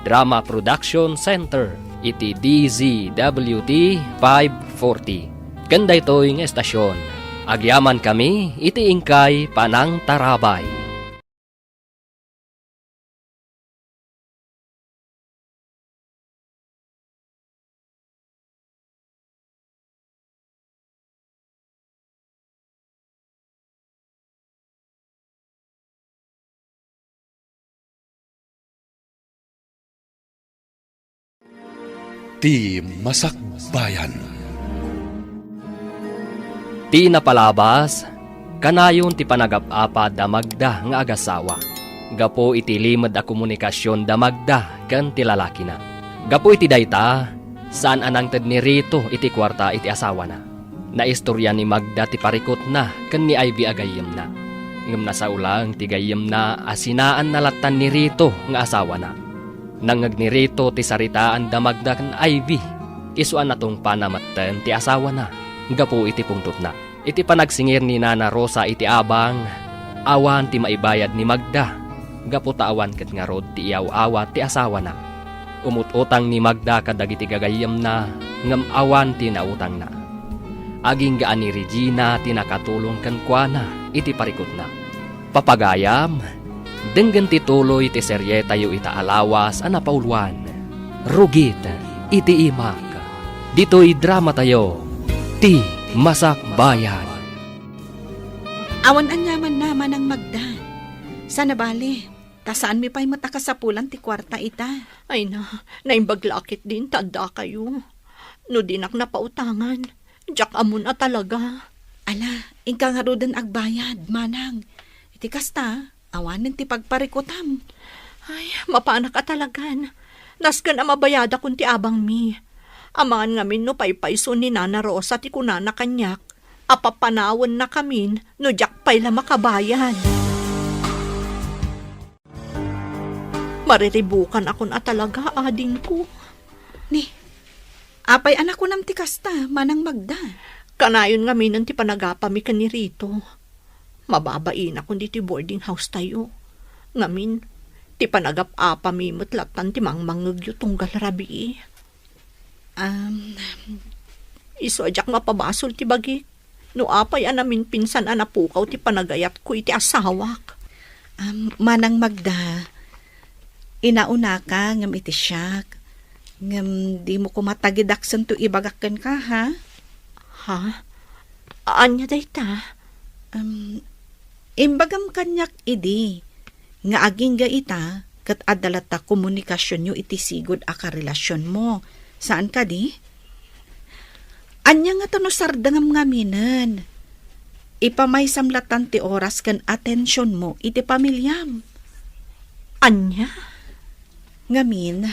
Drama Production Center iti D Z W T five forty. Ken daytoy nga estasion, agyamankami iti inkay panangtarabay. Ti Masakbayan. Ti napalabas, kanayon ti panagap-apa da Magda nga agasawa, gapu iti limed a komunikasion da Magda ken ti lalakina. Gapu iti dayta, saan a nangted ni Rito iti kuarta iti asawana. Naistorya ni Magda ti parikutna ken ni Ivy a gayyemna. Ngem nasao laeng ti gayyemna a sinaanna lattan ni Rito nga asawana. Nangngeg ni Rito ti saritaan da Magda ken Ivy. Isu a natungpana metten ti asawana gapu iti pungtotna. Iti panagsingir ni Nana Rosa iti abang, awan ti maibayad ni Magda gapu ta awan ket ngarud ti iyaw-awat ti asawana. Umut-utang ni Magda kadagiti gagayyemna, ngem awan ti nautangna. Agingga a ni Regina ti nakatulong kenkuana iti parikutna. Papagayam, denggen ti tuloy ti serietayo ita a lawas a napauloan, Rugit iti Imak. Ditoy dramatayo, Ti Masakbayan. Awan aniamanna, Manang Magda. Saan a bale, ta saanmi pay met a kasapulan ti kuarta ita. Ay na, naimbag la ketdin ta addakayo. No dinak napautangan, diak ammon a talaga. Ala, inka ngaruden agbayad, Manang. Iti kasta, awanen ti pagparikutam. Ay, mapanak a talagan. Nasken a mabayadakon ti abangmi. Amangan ngamin no paypayso ni Nana Rosa ti kunana kaniak a papanawennakamin no diak pay la makabayad. Mariribukanakon a talaga, adingko. Ni, apay a nakunam ti kasta, Manang Magda? Kanayon ngaminen ti panagapami ken ni Rito. Mababainakon ditoy boarding house tayo. Ngamin, ti panagap-apami met lattan ti mangmangngegyo tunggal rabii. Um, Isu a diak mapabasol ti bagik no apay a naminpinsan a napukaw ti panagayatko iti asawak. Um, Manang Magda, inaunaka ngem iti siak. Ngem dimo koma tagidaksentoy ibagak kenka, ha? Ha? Ania dayta? Um, imbagam kaniak idi nga agingga ita ket adda latta komunikasionyo iti sigud a karelasionmo. Saan kadi? Ania ngata no sardengam ngaminen? Ipamaysam lattan ti oras ken atensionmo iti pamiliam. Ania? Ngamin,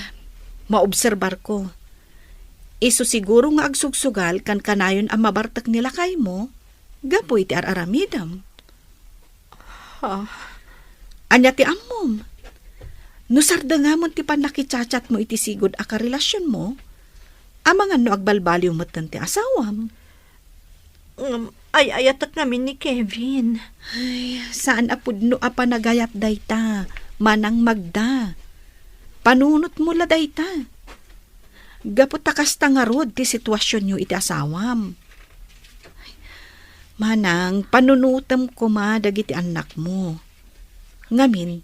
maobserbarko. Isu siguro nga agsugsugal kankanayon a mabartek ni lakaymo gapu iti ar-aramidem. Ha? Ania ti ammom? No sardengamon ti pannakichatchatmo iti sigud a karelasionmo, amangan no agbalbaliw metten ti asawam. Ngem, ay-ayatek ngamin ni Kevin. Ay, saan a pudno a panagayat dayta, Manang Magda. Panunotmo la dayta. Gapu ta kasta ngarud ti situasionyo iti asawam. Manang, panunotem koma dagiti annakmo. Ngamin,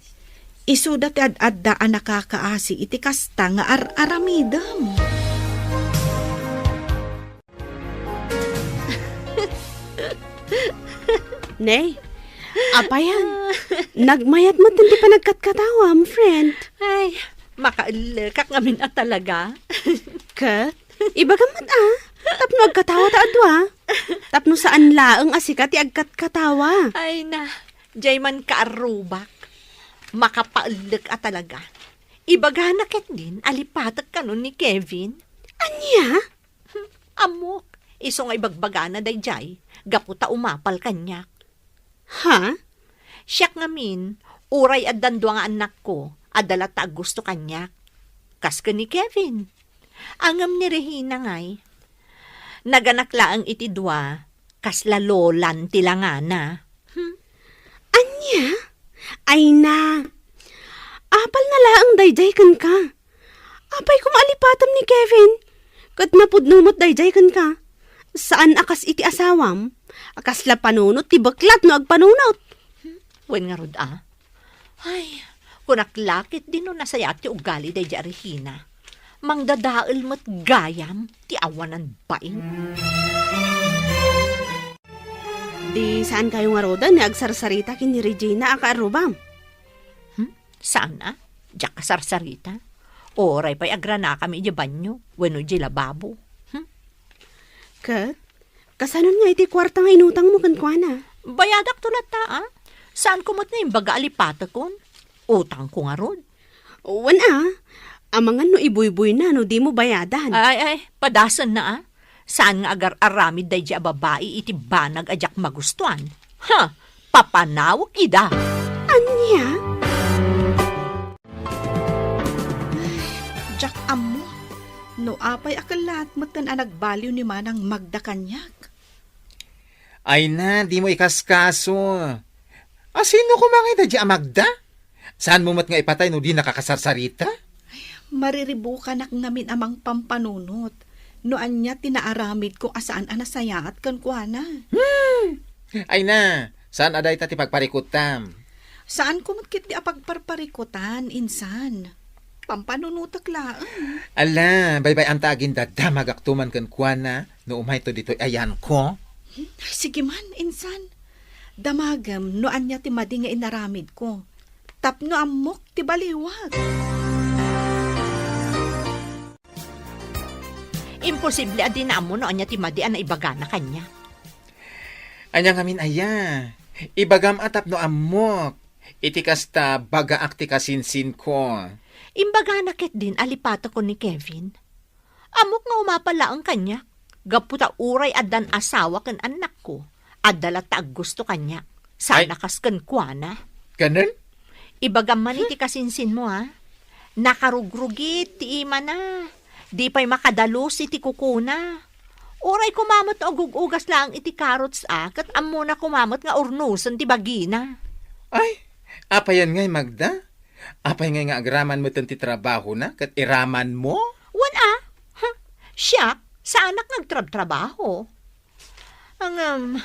isuda ti ad-adda a nakakaasi iti kasta nga ar-aramidem. Nay, apayan, nagmayat met ti panagkatkatawam, friend. Ay, makaellekak ngamin a talaga. Ket, ibagam met a, tapno agkatawa ta a dua, tapno saan laeng a sika ti agkatkatawa. Ay na, jay man kaarrubak. Makapaellek a talaga. Ibagana ketdin a lipatek kano ni Kevin. Ania? Ammok, isu nga ibagbagana daydiay, gapu ta umapal kaniak. Ha? Siak ngamin, uray addan dua nga annakko, adda latta a gusto kaniak. Kas ken ni Kevin. Ngem ni Regina ngay, naganak laeng iti dua, kasla lolan ti langana. Hmm? Ania? Ay na. Apalna laeng daydiay kenka. Apay koma a lipatem ni Kevin? Ket napudno met daydiay kenka. Saan a kas iti asawam, a kasla panunot ti beklat no agpanunot. Wen ngarud a. Ay, kunak la ketdin no nasayaat ti ugali daydiay a Regina. Mangdadael met gayam ti awanan bain. Di saan kayo ngaruden nga agsarsarita ken ni Regina a kaarrubam? Hmm? Saan a? Diak a sarsarita? Uray pay agranakami idiay banyo wenno idiay lababo. Hmm? Ket, kasanon nga iti kuarta nga inutangmo kenkuana? Bayadakto latta, a. Saanko met nga imbaga a lipatekon. Utangko ngarud. Wen a, amangan no ibuybuyna no dimo bayadan. Ay, ay, padasenna, a. Saan nga agar-aramid daydiay a babai iti banag a diak magustuan. Ha! Papanawek ida! Ania? Diak ammo no apay a kellaat metten a nagbaliw ni Manang Magda kaniak. Ay na, dimo ikaskaso. A, sino koma ngay daydiay a Magda? Saanmo met nga ipatay no dinaka kasarsarita? Ay, mariribukanak ngamin a mangpampanunot no ania ti naaramidko a saan a nasayaat kenkuana. Hmm! Ay na, saan a dayta ti pagparikutam? Saanko met ketdi a pagparparikutan, insan. Pampanunotek laeng. Ala, baybay-anta agin dadamagakto man kenkuana no umayto ditoy ayanko. Hmm? Sige man, insan. Damagem no ania ti madi nga inaramidko. Tapno ammok ti baliwak. Imposible a di naammo no ania ti madi a naibagana kaniak. Ania ngamin aya? Ibagam a tapno ammok. Iti kasta, bagaak ti kasinsinko. Imbagana ketdin a lipatekon ni Kevin. Ammok nga umapal laeng kaniak, gapu ta uray addan asawa ken annakko, adda latta aggusto kaniak. Sana Ay. Kas kenkuana. Kanen? Ibagam man iti kasinsinmo, a. Nakarugrugit ti imana. Di pay makadalus iti kukuna. Uray koma met no agug-ugas laeng iti carrots, a, ket ammona koma met nga urnosen ti bagina. Ay, apayan ngay, Magda? Apay ngay nga agraman metten ti trabahona ket iramanmo? Wen a? Ha? Siak, saanak nga agtrabtrabaho. Ngem,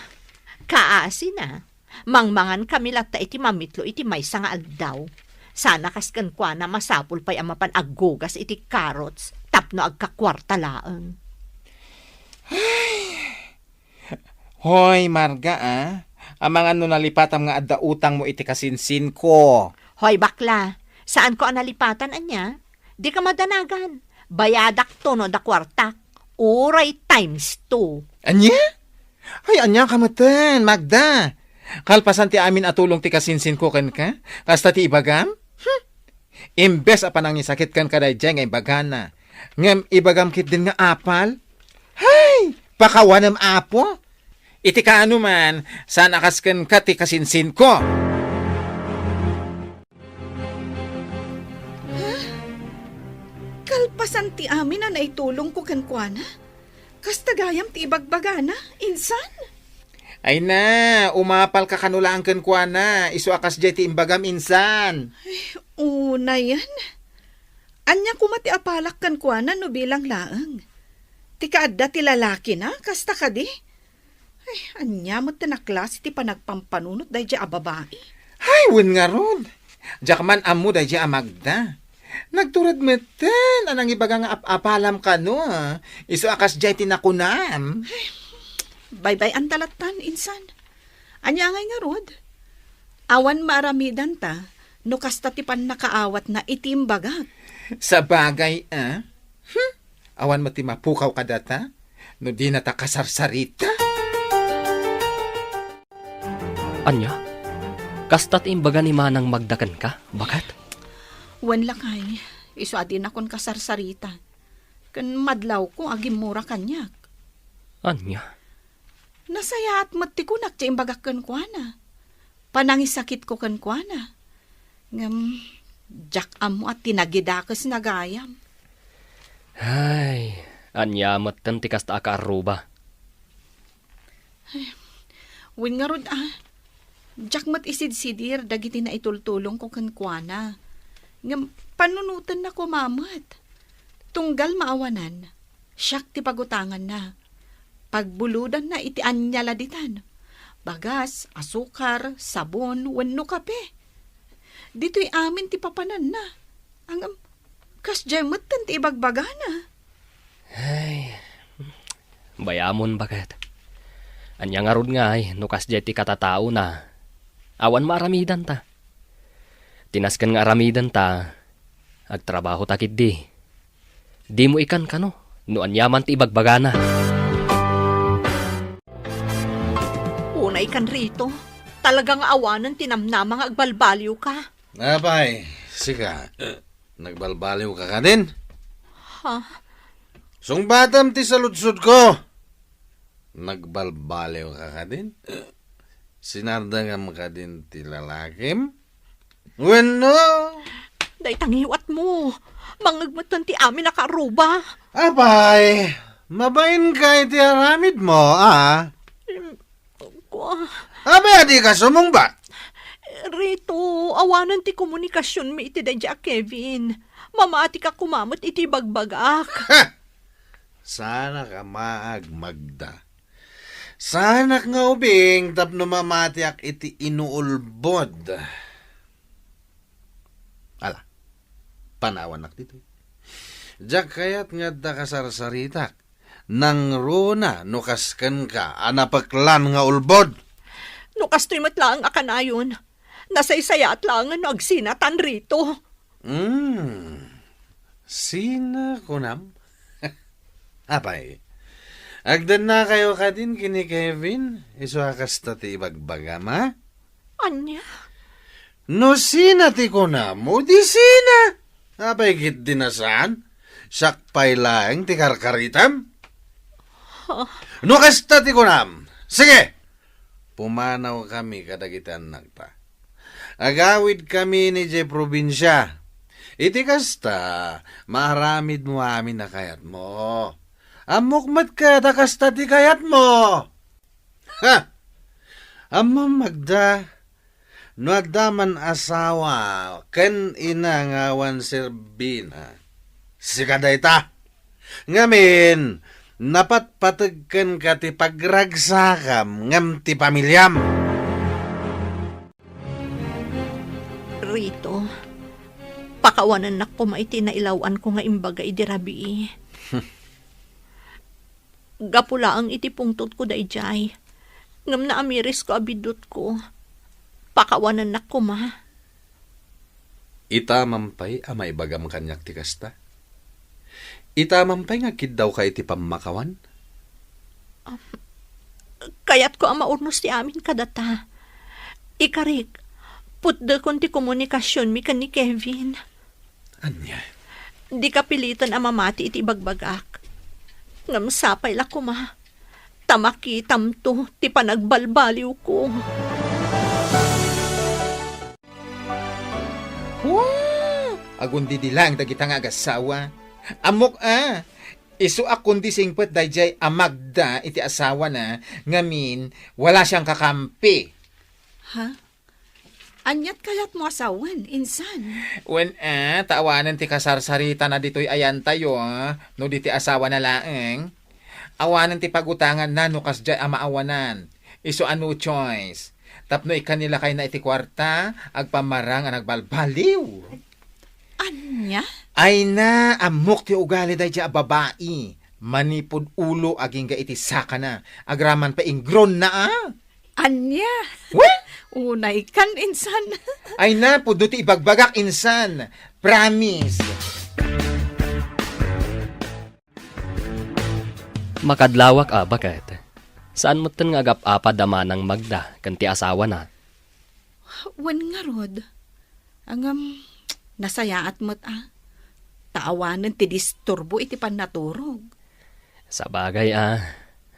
kaasina, mangmangankami latta iti mamitlo iti maysa nga aldaw. Sana kas kenkuana masapul pay a mapan aggugas iti carrots tapno agkakuarta laeng. Hoy, Marga, a. Amangan no nalipatam nga adda utangmo iti kasinsinko. Hoy, bakla, saanko a nalipatan, ania? Dika madanagan. Bayadakto no adda kuartak. Uray times two. Ania? Ay, ania ka metten, Magda? Kalpasan ti amin a tulong ti kasinsinko kenka, kasta ti ibagam? Hmm? Imbes a panangisakit kenka daydiay nga ibagana, ngem ibagam ketdin nga apal? Hay! Pakawanem, Apo! Iti kaano man, saan a kas kenka ti kasinsinko? Ha? Kalpasan ti amin a naitulongko kenkuana? Kasta gayam ti ibagbagana, insan? Ay na, umapalka kano laeng kenkuana, isu a kasdiay ti imbagam, insan. Ay, unayen. Ania koma ti apalak kenkuana no bilang laeng? Ti kaadda ti lalakina, kasta kadi? Ay, ania met ti naklase ti panagpampanunot daydiay a babai? Ay, wen ngarud. Diak man ammo daydiay a Magda. Nagtured metten a nangibaga nga ap-apalam kano, a. Isu a kasdiay ti nakunam. Baybay-anta lattan, insan. Ania ngay ngarud? Awan maaramidanta no kasta ti pannakaawatna iti imbagak. Sabagay, a? Hmm? Awan met ti mapukaw kadata no dinata kasarsarita? Ania? Kasta ti imbaga ni Manang Magda kenka, baket? Wen lakay, isu a dinakon kasarsarita. Ken madlawko a gimmura kaniak. Ania? Nasayaat met ti kunak ti imbagak kenkuana. Panangisakitko kenkuana. Ngem, diak ammo a tinagidakesna gayam. Ay, ania metten ti kasta a kaarruba? Ay, wen ngarud a, diak met isidsidir dagiti naitultulongko kenkuana. Ngem, panunotenna koma met. Tunggal maawanan, siak ti pagutanganna. Pagbulodanna iti ania la ditan. Bagas, asukar, sabon, wenno kape. Ditoy amin ti papananna. Ngem, kasdiay metten ti ibagbagana. Ay, bayamon, baket. Ania ngarud ngay no kasdiay ti katataona? Awan maaramidanta. Ti nasken nga aramidenta, Agtrabaho ta ketdi. Dimo ikan kano no aniaman ti ibagbagana. Unay kan Rito, talaga nga awanen ti namnama nga agbalbaliwka. Apay, sika, nagbalbaliwka kadin? Ha? Sungbatam ti saludsodko. Nagbalbaliwka kadin? Sinardengam kadin ti lalakim? Wenno? Dayta ngiwatmo. Mangngegmetten ti amin a kaarruba. Apay, mabainka iti aramidmo, a? Em, kua- Apay, adika sumungbat? Rito, awanen ti komunikasionmi iti daydiay a Kevin. Mamatika koma met iti ibagbagak. Ha! Saanak a maag, Magda. Saanak nga ubing tapno mamatiak iti inuulbod. Ala, panawannak ditoy. Diak kayat nga adda kasarsaritak. Nangruna no kas kenka a napeklan nga ulbod. No kastoy met laeng a kanayon, nasaysayaat laengen no agsinatan Rito. Hmm. Sina kunam? Apay, agdannakayo kadin ken ni Kevin, isu a kasta ti ibagbagam, a? Ania? No sina ti kunam, o di sina? Apay, ket di na saan? Siak pay laeng ti karkaritam? Ha? No kasta ti kunam, sige! Pumanawkami kadagiti annakta. Agawidkami idiay probinsia. Iti kasta, maaramidmo amin a kayatmo. Ammok met ket a kasta ti kayatmo. Ha! Ammom, Magda, no adda man asawa ken ina nga awan serbina, sika dayta. Ngamin, napatpateg kenka ti pagragsakam ngem ti pamiliam. Rito, pakawanennak koma iti nailaw-anko nga imbaga idi rabii. Gapu laeng iti pungtotko daydiay, ngem naamirisko a biddutko. Pakawanennak koma. Ita man pay a maibagam kaniak ti kasta? Ita man pay nga agkiddawka iti pammakawan? Am, kayatko a maurnos ti amin kadata. Ikarik, putdekon ti komunikasionmi ken ni Kevin. Ania? Dika piliten a mamati iti ibagbagak. Ngem sapay la koma ta makitamto ti panagbalbaliwko. Wow! Agundidi laeng dagita nga agasawa. Ammok a, isu a kundi singpet daydiay a Magda iti asawana, ngamin, wala sian kakampi. Ha? Aniat kayatmo a sawen, insan? Wen a, ta awanen ti kasarsaritana ditoy ayantayo, no di ti asawana laeng. Awanen ti pagutanganna no kasdiay a maawanan. Isu a no choice. Tapno ikkan ni lakayna iti kuarta, agpammarang a nagbalbaliw. Ania? Ay na, ammok ti ugali daydiay a babai. Manipud ulo agingga iti sakana. Agraman pay ingronna a. Ania? Wen? Unay kan, insan. Ay na, pudno ti ibagbagak, insan. Promise. Makadlawak a, baket. Saan metten nga agap-apad a manang Magda ken ti asawana? Wen ngarud. Ngem, nasayaat met a. Ta awanen ti disturbo iti pannaturog. Sabagay a.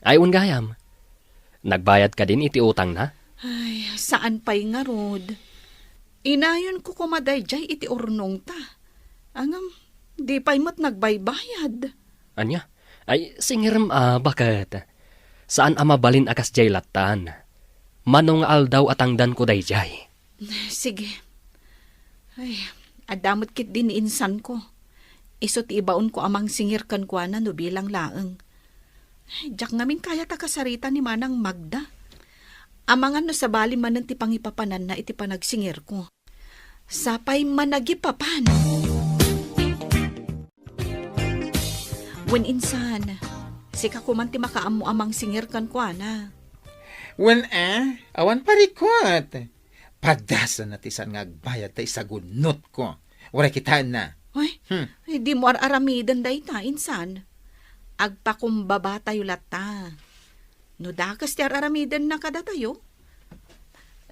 Ay, wen gayam. Nagbayad kadin iti utangna? Ay, saan pay ngarud. Inayonko koma daydiay iti urnongta. Ngem, di pay met nagbaybayad. Ania? Ay, singirem a, baket. Saan a mabalin a kasdiay lattan. Mano nga aldaw a tangdanko daydiay. Sige. Ay, adda met ketdi ni insanko. Isu ti ibaonko a mangsingir kenkuana no bilang laeng. Ay, diak ngamin kayat a kasarita ni Manang Magda. Amangan no sabali manen ti pangipapananna iti panagsingirko. Sapay managipapan. Wen insan, sika koman ti makaammo a mangsingir kenkuana. Wen a, awan parikut. Padasanna ti saan nga agbayad ta isagunnotko. Uray kitaenna. Ay, Hmm. Ay, dimo ar-aramiden dayta, insan. Agpakumbabatayo latta. No dakes ti ar-aramidenna kadatayo,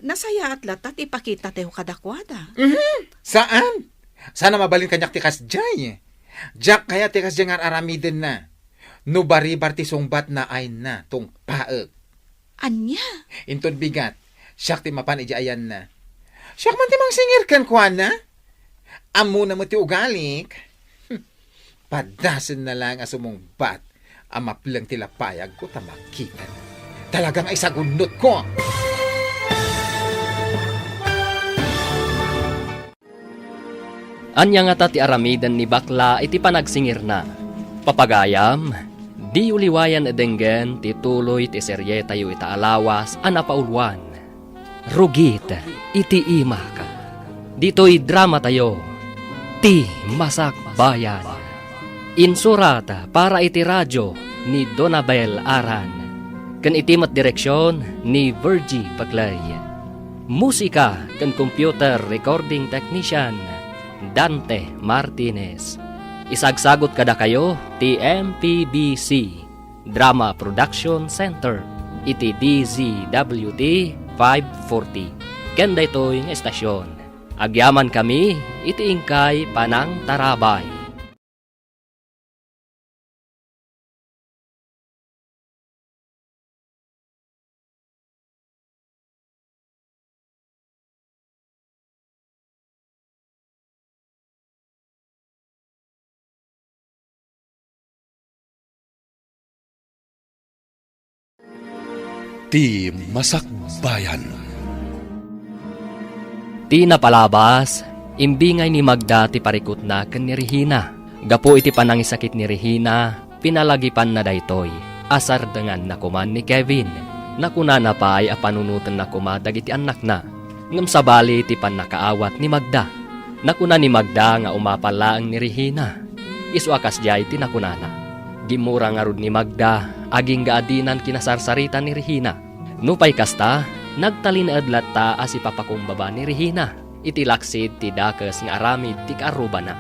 nasayaat latta ti ipakitatayo kadakuada. Mhm. Saan? Saan a mabalin kaniak ti kasdiay. Diak kayat ti kasdiay nga ar-aramidenna. No baribar ti sungbatna, ay na, tungpaek. Ania? Inton bigat, siak ti mapan idiay ayanna. Siak man ti mangsingir kenkuana. Ammona met ti ugalik. Hmm. Padasenna laeng a sumungbat a mapleng ti lapayagko ta makitana. Talaga nga isagunnotko. Ania ngata ti aramiden ni Bakla iti panagsingirna? Papagayam, diyo liwayan a denggen ti tuloy ti serietayo ita a lawas a napauluan, Rugit iti Imak. Ditoy dramatayo, Ti Masakbayan. Insurat para iti radio ni Donabel Aran, ken iti met direksion ni Virgie Paclay. Musika ken computer recording technician, Dante Martinez. Isagsagut kadakayo ti M P B C Drama Production Center iti D Z W T five forty. Ken daytoy nga estasion, agyamankami iti inkay panangtarabay. Ti Masakbayan. Ti napalabas, imbingay ni Magda ti parikutna ken ni Regina. Gapu iti panangisakit ni Regina, pinalagipanna daytoy a sardenganna koman ni Kevin. Nakunana pay a panunotenna koma dagiti annakna. Ngem sabali ti pannakaawat ni Magda. Nakuna ni Magda nga umapal laeng ni Regina. Isu a kasdiay ti nakunana. Gimmura ngarud ni Magda agingga a dinan kinasarsarita ni Regina. Nupay kasta, nagtalinaed latta a sipapakumbaba ni Regina iti laksid ti dakes nga aramid ti kaarrubana.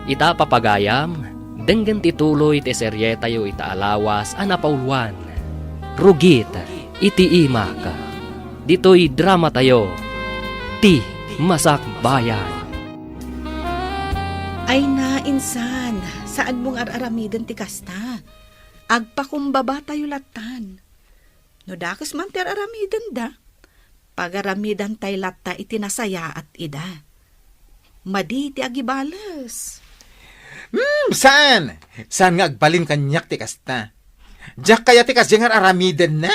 Ita, papagayam, denggen ti tuloy ti serietayo ita a lawas a napauluan, Rugit iti Imak. Ditoy dramatayo, Ti Masakbayan. Ay na, insan, saanmo nga ar-aramiden ti kasta. Agpakumbabatayo lattan. No dakes man ti ar-aramidenda, pagaramidantay latta iti nasayaat ida. Madi ti agibales. Hmm, saan? Saan nga agbalin kaniak ti kasta? Diak kayat ti kasdiay nga ar-aramidenna?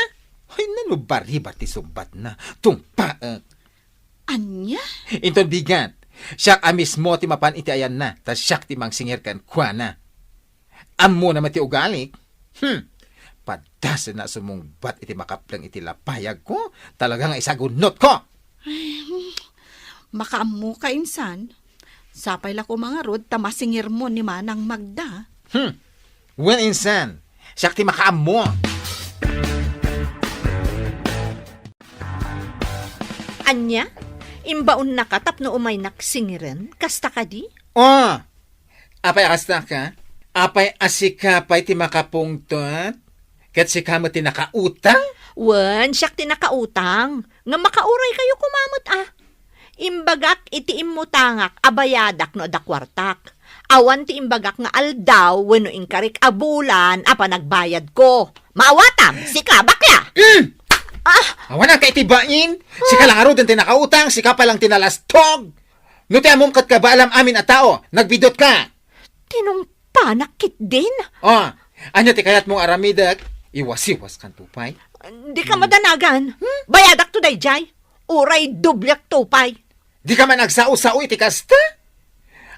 Ay, nano baribar ti sungbatna. Tungpaek. Ania? Inton bigat, siak a mismo ti mapan iti ayanna, ta siak ti mangsingir kenkuana. Ammona met ti ugalik. Hmm. Padasenna a sumungbat iti makapleng iti lapayagko. Talaga nga isagunnotko. Ay, hmm. Makaammoka, insan. Sapay la koma ngarud ta masingirmo ni Manang Magda. Hmm. Wen, insan. Siak ti makaammo. Ania? Imbaonnaka tapno umaynak singiren? Kasta kadi? Oh! Apay a kasta ka? Apay a sika pay ti makapungtot? Ket sika met ti nakautang? Wen, siak ti nakautang. Nga makauray kayo kumamet, ah. Imbagak iti immutangak a bayadak no adda kuartak. Awan ti imbagak nga aldaw wenno inkarik a bulan a panagbayadko. Maawatam, sika, bakla! Mm! Ah! Awan ka iti bain? Sika lang aruden ti nakautang, sika pa lang ti nalastog. No ti ammom ket kabaalam amin a tao, nagbidutka. Tinungpanak ketdin. Oh, ania ti kayatmo nga aramidek? Iwasiwas kan tupay. Dika madanagan. Hmm? Bayadak to dayjay. Uray dobliak tupay. Dika man agsao-sao iti kasta?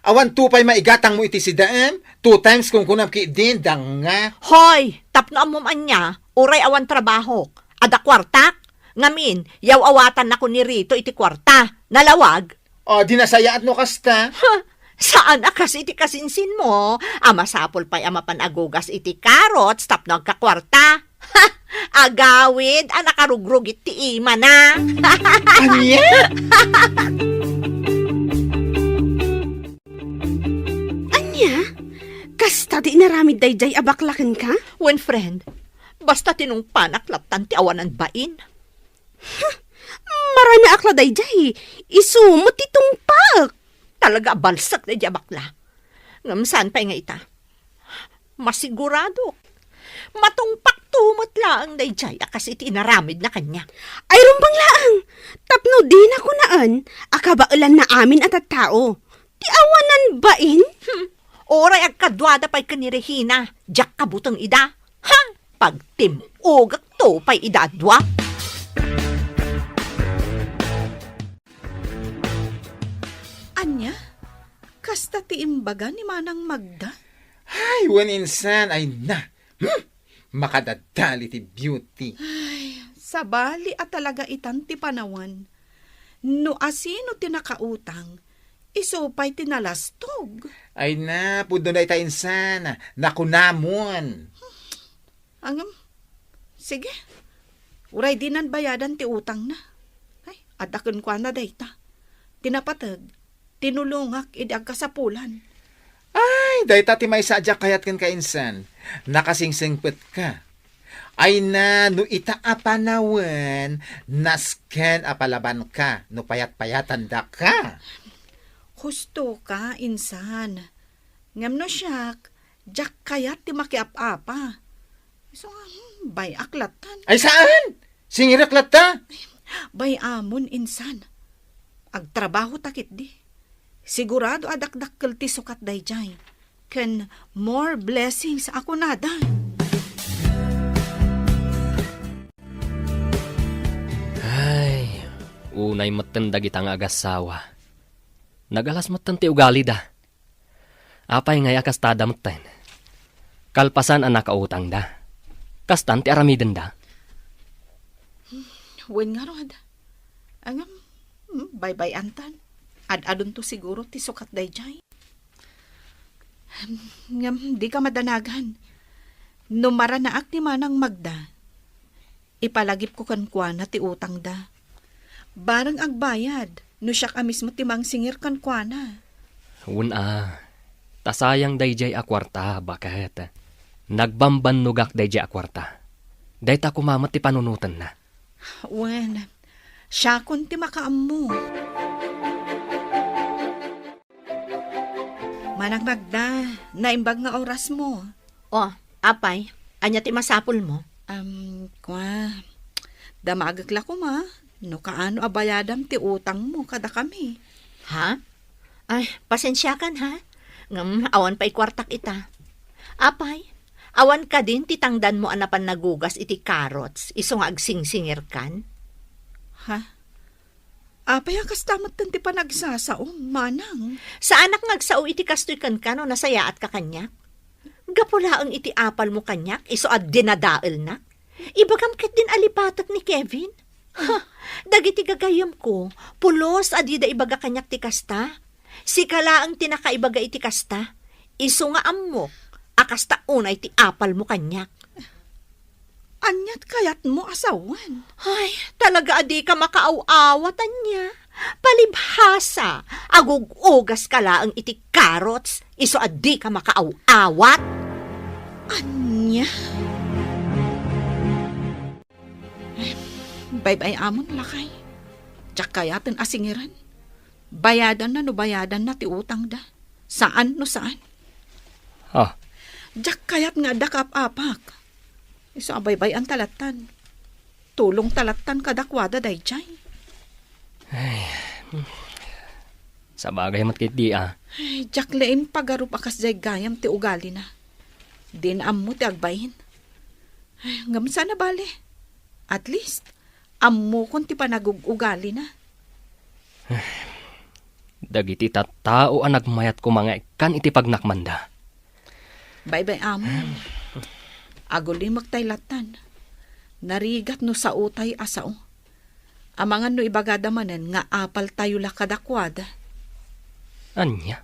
Awan tupay maigatangmo iti sidaem? Two times kunkunam ketdin, danga. Hoy, tapno ammom ania, uray awan trabahok. Adda kuartak? Ngamin, yaw-awatannako ni Rito iti kuarta. Nalawag? O, di nasayaat no kasta? Huh, saan a kas iti kasinsinmo a masapul pay a mapan agugas iti carrots tapno agkakuarta? Ha, agawid a nakarugrugit ti imana. Ania? Kasta ti inaramid daydiay a bakla kenka? Wen, friend, basta tinungpanak lattan ti awanan bain. Maranaak la daydiay, isu met ti tungpak. Talaga a balsek daydiay a bakla. Ngem saan pay nga ita? Masigurado. Matungpakto met laeng daydiay a kas iti inaramidna kaniak. Ay, rumbeng laeng, tapno dina kunaen a kabaelanna amin a tattao. Ti awanan bain? Hmm. Uray agkaduada pay ken ni Regina, diak kabuteng ida. Ha? Pagtim-ogakto pay ida a dua. Ania? Kasta ti imbaga ni Manang Magda? Ay, wen insan, ay na. Hmm? Makadadali ti beauty. Ay, sabali a talaga itan ti panawen. No asino ti nakautang, isu pay ti nalastog. Ay na, pudno dayta insan. Nakunamon. Ngem, sige. Uray dinan bayadan ti utangna. Ay, adda kenkuana dayta. Ti napateg, tinulongak idi agkasapulan. Ay, dayta ti maysa a diak kayat kenka insan. Nakasingsengpetka. Ay na, no ita a panawen, nasken a palabanka no payat-payatandaka. Husto ka, insan. Ngem no siak, diak kayat ti makiap-apa. Isu nga, hmm, bay-ak lattan. Ay, saan? Singirek latta? Bay-amon, insan. Agtrabaho ta ketdi. Sigurado a dakdakkel ti sukat daydiay. Ken more blessings a kunada. Ay, unay metten dagita nga agassawa. Nagalas metten ti ugalida. Apay ngay a kastada metten? Kalpasan a nakautangda, kastan ti aramidenda? Wen ngarud. Ngem, hmm, baybay-antan. Ad-adunto siguro ti sukat daydiay. Ngem, dika madanagan. No maranaak ni Manang Magda, ipalagipko kenkuana ti utangda. Bareng agbayad, no siak a mismo ti mangsingir kenkuana. Wen a, ta sayang daydiay a kuarta, baket. Nagbambannogak daydiay a kuarta. Dayta koma met ti panunotenna. Wen, siakon ti makaammo. Manang Magda, naimbag nga orasmo. O, apay, ania ti masapulmo? Am, kua, damagek la koma no kaano a bayadam ti utangmo kadakami. Ha? Ay, pasensiakan, ha? Ngem awan pay kuartak ita. Apay, awan kadin ti tangdanmo a napan nagugas iti carrots, isu nga agsingsingirkan? Ha? Apay a kasta metten ti panagsasaom, manang? Saanak nga agsao iti kastoy kenka no nasayaatka kaniak. Gapu laeng iti apalmo kaniak, isu a dinadaelnak. Ibagam ketdin a lipatek ni Kevin. Ha, dagiti gagayyemko, pulos a dida ibaga kaniak ti kasta. Sika laeng ti nakaibaga iti kasta. Isu nga ammok a kasta unay ti apalmo kaniak. Aniat kayatmo a sawen? Ay, talaga a dika makaaw-awat, ania? Palibhasa, agug-ugaska laeng iti carrots, isu a dika makaaw-awat. Ania? Baybay-amon, lakay. Diak kayaten a singiren. Bayadanna no bayadanna ti utangda. Saan no saan. Ah. Diak kayat nga adda kaap-apak. Isu a baybay-an ta lattan. Tulong ta lattan kadakuada daydiay. Ay, sabagay met ketdi, ah. Ay, diak laeng pagarup a kasdiay gayam ti ugalina. Din ammo ti agbain. Ay, ngem saan a bale. At least, ammokon ti panagug-ugalina. Dagiti tattao a nagmayat koma nga ikkan iti pagnakmanda. Baybay-amon. Agulimek tay lattan. Narigat no saotay a sao. Amangan no ibagada manen nga apaltayo la kadakuada. Ania?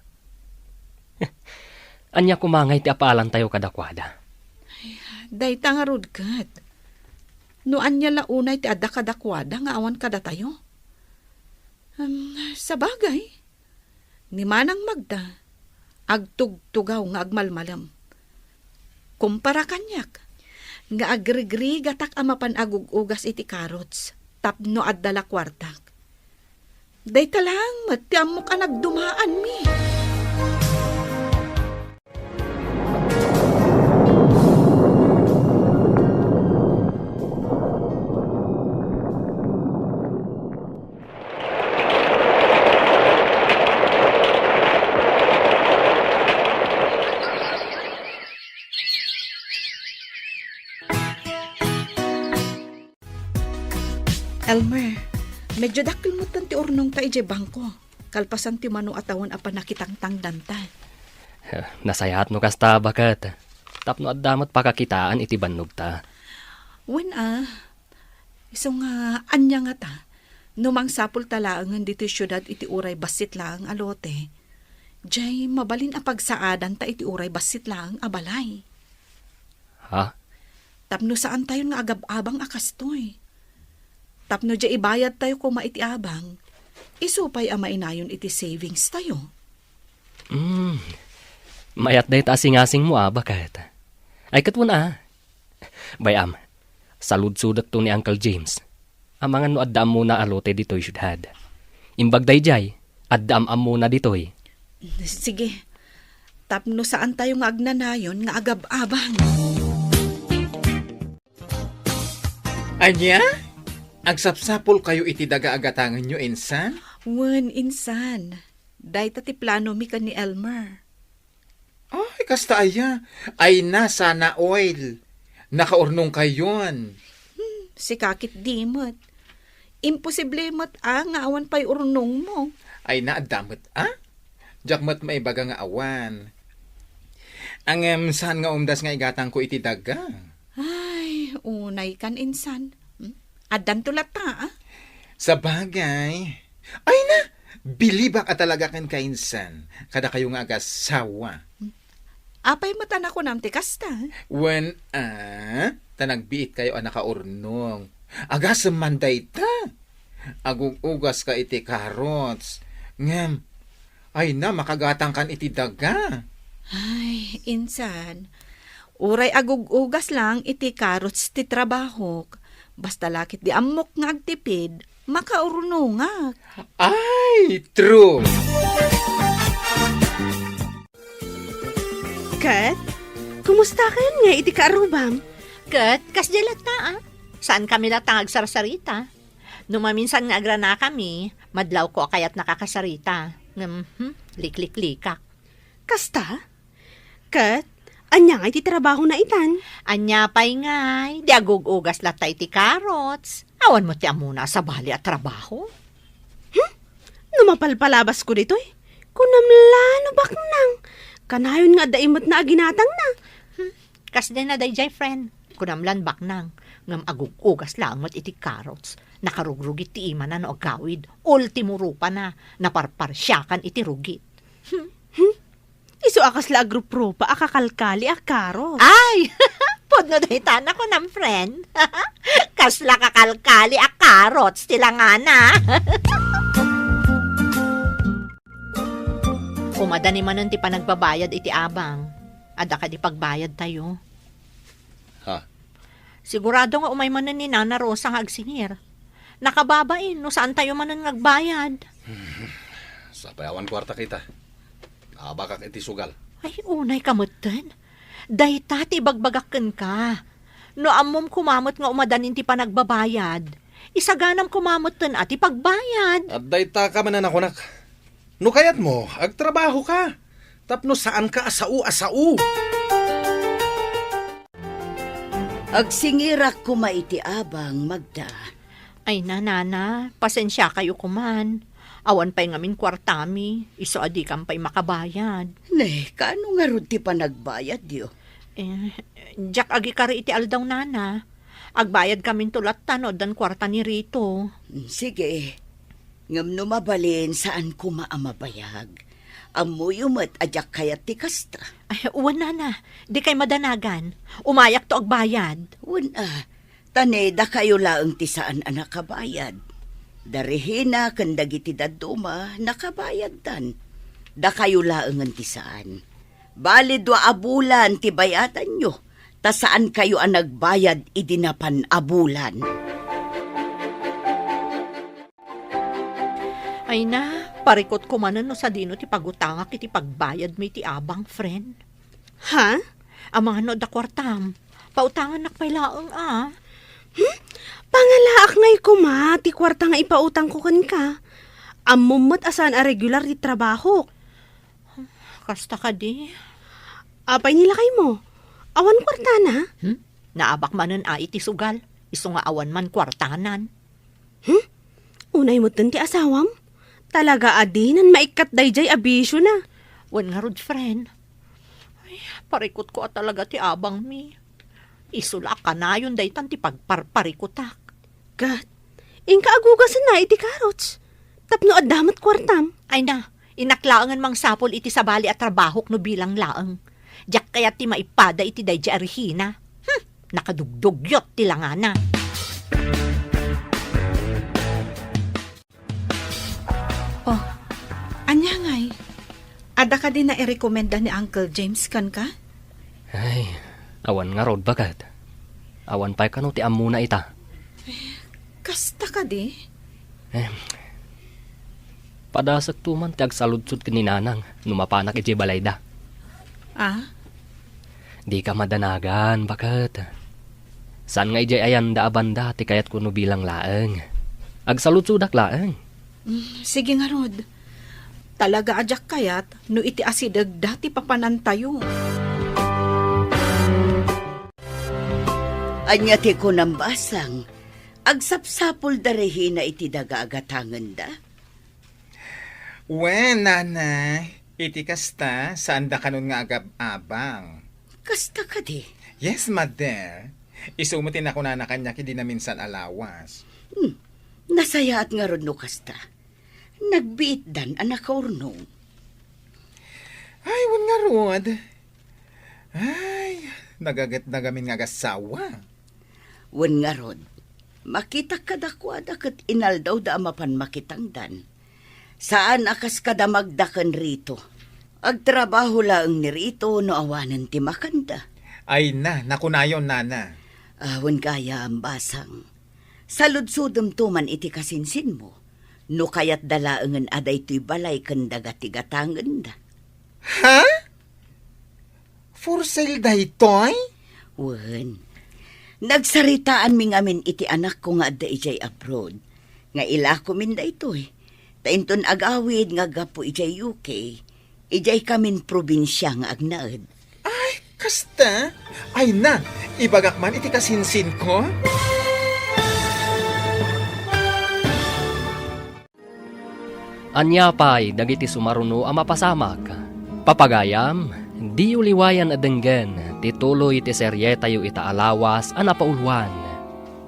Ania koma ngay ti apaalantayo kadakuada? Ay, dayta ngarud ket. No ania la unay ti adda kadakuada nga awan kadatayo? Em, sabagay, ni Manang Magda, Agtugtugaw nga agmalmalem. Kumpara kaniak, nga agrigrigatak a mapan agug-ugas iti carrots tapno adda la kuartak. Dayta laeng met ti ammok a nagdumaanmi. Elmer, medyo dakkel metten ti urnongta idiay bangko, kalpasan ti mano a tawen a pannakitangtangdanta. Eh, nasayaat no kasta, baket. Tapno adda met pakakitaan iti bannogta. Wen a, isu nga ania ngata, no mangsapulta laengen ditoy siudad iti uray bassit laeng a lote, jay mabalin a pagsaadanta iti uray bassit laeng a balay. Ha? Tapno saantayon nga agab-abang a kastoy. Tapno jay ibayadtayo koma iti abang, isu pay a mainayon iti savings tayo. Hmm. Mayat dayta a singasingmo a, baket. Ay, ket wen a. Bay-am, saludsodekto ni Uncle James. Amangan no adda ammona a lote ditoy siudad. Imbag daydiay, adda am-ammona ditoy. Sige. Tapno saantayo nga agnanayon nga agab-abang. Ania? Agsapsapulkayo iti daga a gatangenyo, insan? Wen, insan. Dayta ti planomi ken ni Elmer. Ay, kasta aya. Ay na, sana all. Nakaurnongkayon. Hmm, sika ketdi met. Imposible met a nga awan pay urnongmo. Ay na, adda met a? Diak met maibaga nga awan. Ngem saan nga umdas nga igatangko iti daga? Ay, unay kan insan. Hmm? Addanto latta, a? Sabagay. Ay na, bilibak a talaga ken kainsan. Kadakayo nga agasawa. Hmm. Apay met a nakunam ti kasta? Wen, a, ta nagbiitkayo a nakaurnong. Agasem man dayta. Agug-ugaska iti carrots. Ngem, ay na, makagatangkan iti daga. Ay, insan, uray agug-ugas lang iti carrots ti trabahok. Basta la ketdi ammok nga agtipid, makaurnongak. Ay, true! Ket, kumusta ken nga iti kaarrubam? Ket, kasdiay latta, a. Saankami latta nga agsarsarita. No maminsan nga agranakami, madlawko a kayat nakakasarita. Ngem, hmm, likliklikak. Kasta? Ket, ania ngay ti trabahona itan? Ania pay ngay, di agug-ugas latta iti carrots. Awan met ti ammona a sabali a trabaho. Hmm? No mapalpalabasko ditoy, kunam la no baknang. Kanayon nga adda immet na aginatangna. Hmm. Kasdiay na daydiay, friend. Kunam lan baknang, ngem agug-ugas laeng met iti carrots. Nakarugrugit ti imana no agawid. Ultimo rupana, naparparsiakan iti rugit. Hmm? Hmm? Isu a kasla agruprupa a kakalkali a carrots. Ay! Pudno dayta nakunam, friend. Kasla kakalkali a carrots ti langana. Umadani manen ti panagbabayad iti abang. Adda kadi pagbayadtayo? Ha? Sigurado nga umay manen ni Nana Rosa nga agsingir. Nakababain no saantayo manen nga agbayad. Sapay awan kuarta kita. Abakak iti sugal. Ay, unay ka metten. Dayta ti ibagbagak kenka. No ammom koma met nga umadanin ti panagbabayad, isaganam koma metten a ti pagbayad. At dayta ka man a nakunak. No kayatmo, agtrabaho ka. Tapno saan ka a sao a sao. Agsingirak koma iti abang, Magda. Ay na, Nana, pasensiakayo koman. Awan pay ngamin kuartami, isu a dikam pay makabayad. Ne, kaano ngarud ti panagbayadyo? Eh, diak agikari iti aldaw, Nana. Agbayad kaminto latta no addan kuarta ni Rito. Mm, sige. Ngem no mabalin, saan koma a mabayag. Ammoyo met a diak kayat ti kasta. Ay, wen, Nana. Dikay madanagan. Umayakto agbayad. Wen a, ta ne, dakayo laeng ti saan a nakabayad. Da Regina ken dagiti dadduma, nakabayaddan. Dakayo laengen ti saan. Bali dua a bulan ti bayadanyo, ta saankayo a nagbayad idi napan a bulan. Ay na, parikutko manen no sadino ti pagutangak iti pagbayadmi iti abang, friend. Ha? Amangan no adda kuartam. Pautangannak pay laeng a. Hmm? Pangalaak ngay koma ti kuarta nga ipautangko kenka. Ammom met a saan a regular ti trabahok. Kasta kadi. Apay ni lakaymo? Awan kuartana? Hmm? Naabak manen a iti sugal, isu nga awan man kuartanan. Hmm? Unay metten ti asawam? Talaga a dinan maikkat daydiay a bisiona. Wen ngarud, friend. Ay, parikutko a talaga ti abangmi. Isu la a kanayon daytan ti pagparparikutak. Ket, inka agugasenna iti karots. Tapno adda met kuartam. Ay na, innak laengen mangsapul iti sabali a trabahok no bilang laeng. Diak kayat ti maipada iti daydiay a Regina. Hmm, nakadugdugyot ti langana. Oh, ania ngay? Adda kadi nairekomenda ni Uncle James kenka? Ay, awan ngarud, baket. Awan pay kano ti ammona ita. Kasta kadi? Eh, padasekto man ti agsaludsod ken ni Nanang no mapanak idiay balayda. Ah? Dika madanagan, baket. Saan nga idiay ayanda a banda ti kayatko no bilang laeng. Agsaludsodak laeng. Mm, sige ngarud. Talaga a diak kayat no iti asidegda ti papanantayo. Ania ti kunam, Basang? Agsapsapulda Regina iti daga a gatangenda? Wen, Nana, iti kasta, saanda kanon nga agab-abang. Kasta kadi? Yes, Mother. Isu met ti nakunana kaniak idi naminsan a lawas. Hmm. Nasayaat ngarud no kasta. Nagbiitdan a nakaurnong. Ay, wen ngarud. Ay, nagaget na gamin nga agassawa. Wen ngarud, makitak kadakuada ket inaldawda a mapan makitangdan. Saan a kas kada Magda ken Rito. Agtrabaho laeng ni Rito no awanen ti makanda. Ay na, nakunayon, Nana. Ah, wen gayam, Basang. Saludsodemto man iti kasinsinmo, no kayatda laengen a daytoy balay ken daga ti gatangenda. Ha? For sale daytoy? Wen, nagsaritaanmi ngamin iti anakko nga adda idiay abroad, nga ilakomin daytoy, ta inton agawid nga aggapu idiay U K, idiay kamin probinsia nga agnaed. Ay, kasta? Ay na, ibagak man iti kasinsinko. Ania pay dagiti sumaruno a mapasamak? Papagayam, diyo liwayan a denggen ti tuloy ti serietayo ita a lawas a napauluan,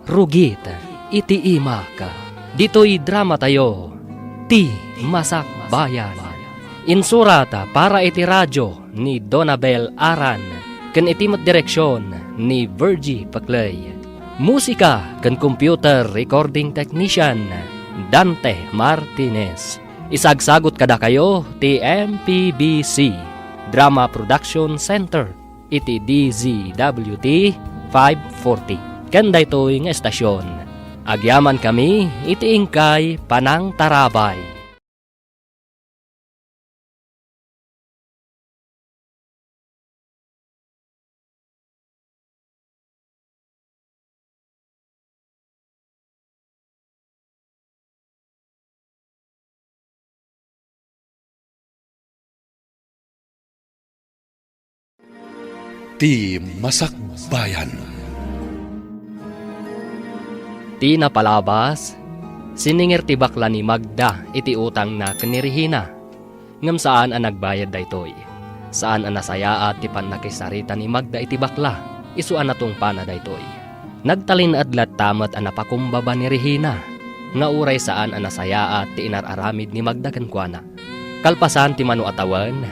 Rugit iti Imak. Ditoy dramatayo, Ti Masakbayan. Insurat para iti radio ni Donabel Aran ken iti met direksion ni Virgie Paclay. Musika ken computer recording technician, Dante Martinez. Isagsagut kadakayo ti M P B C Drama Production Center iti D Z W T five forty. Ken daytoy nga estasion, agyamankami iti inkay panangtarabay. Ti Masakbayan. Ti napalabas, siningir ti bakla ni Magda iti utangna ken ni Regina. Ngem saan a nagbayad daytoy. Saan a nasayaat ti pannakisarita ni Magda iti bakla, isu a natungpana daytoy. Nagtalinaed latta met a napakumbaba ni Regina, nga uray saan a nasayaat ti inar-aramid ni Magda kenkuana. Kalpasan ti mano a tawen,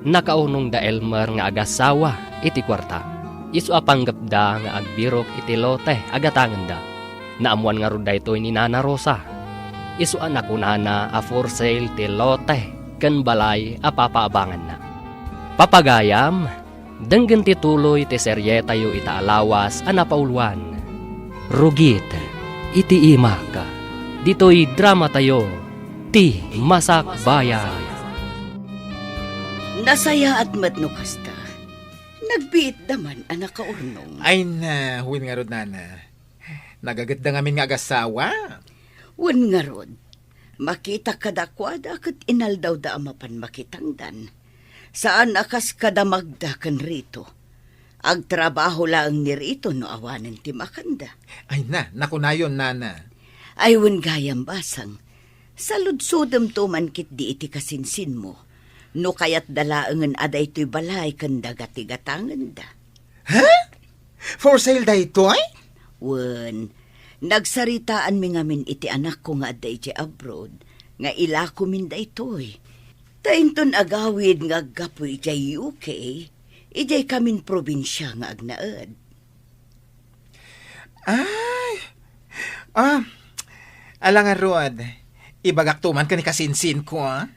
nakaunong da Elmer nga agassawa iti kuarta. Isu a panggepda nga agbirok iti lote a gatangenda. Naammuan ngarud daytoy ni Nana Rosa. Isu a nakunana a for sale ti lote ken balay a papaabanganna. Papagayam, denggen ti tuloy ti serietayo ita a lawas a napauluan, Rugit iti Imak. Ditoy dramatayo, Ti Masakbayan. Nasayaat met no kasta. Nagbiitda man a nakaurnong. Ay na, wen ngarud, nana. Nagagitda ngamin nga agasawa. Wen ngarud, makitak kadakuada ket inaldawda a mapan makitangdan. Saan a kas kadamagda ken Rito. Agtrabaho laeng ni Rito no awanen ti makanda. Ay na, nakunayon, nana. Ay wen gayam, Basang. Saludsodemto man ketdi iti kasinsinmo, no kayatda laengen a daytoy balay ken daga ti gatangenda. Ha? For sale daytoy? Wen, nagsaritaanmi ngamin iti anakko nga adda idiay abroad, nga ilakomin daytoy. Ta inton agawid nga aggapu idiay U K, idiay kamin probinsia nga agnaed. Ay! Ah, ala ngarud, ibagakto man ken ni kasinsinko, ah.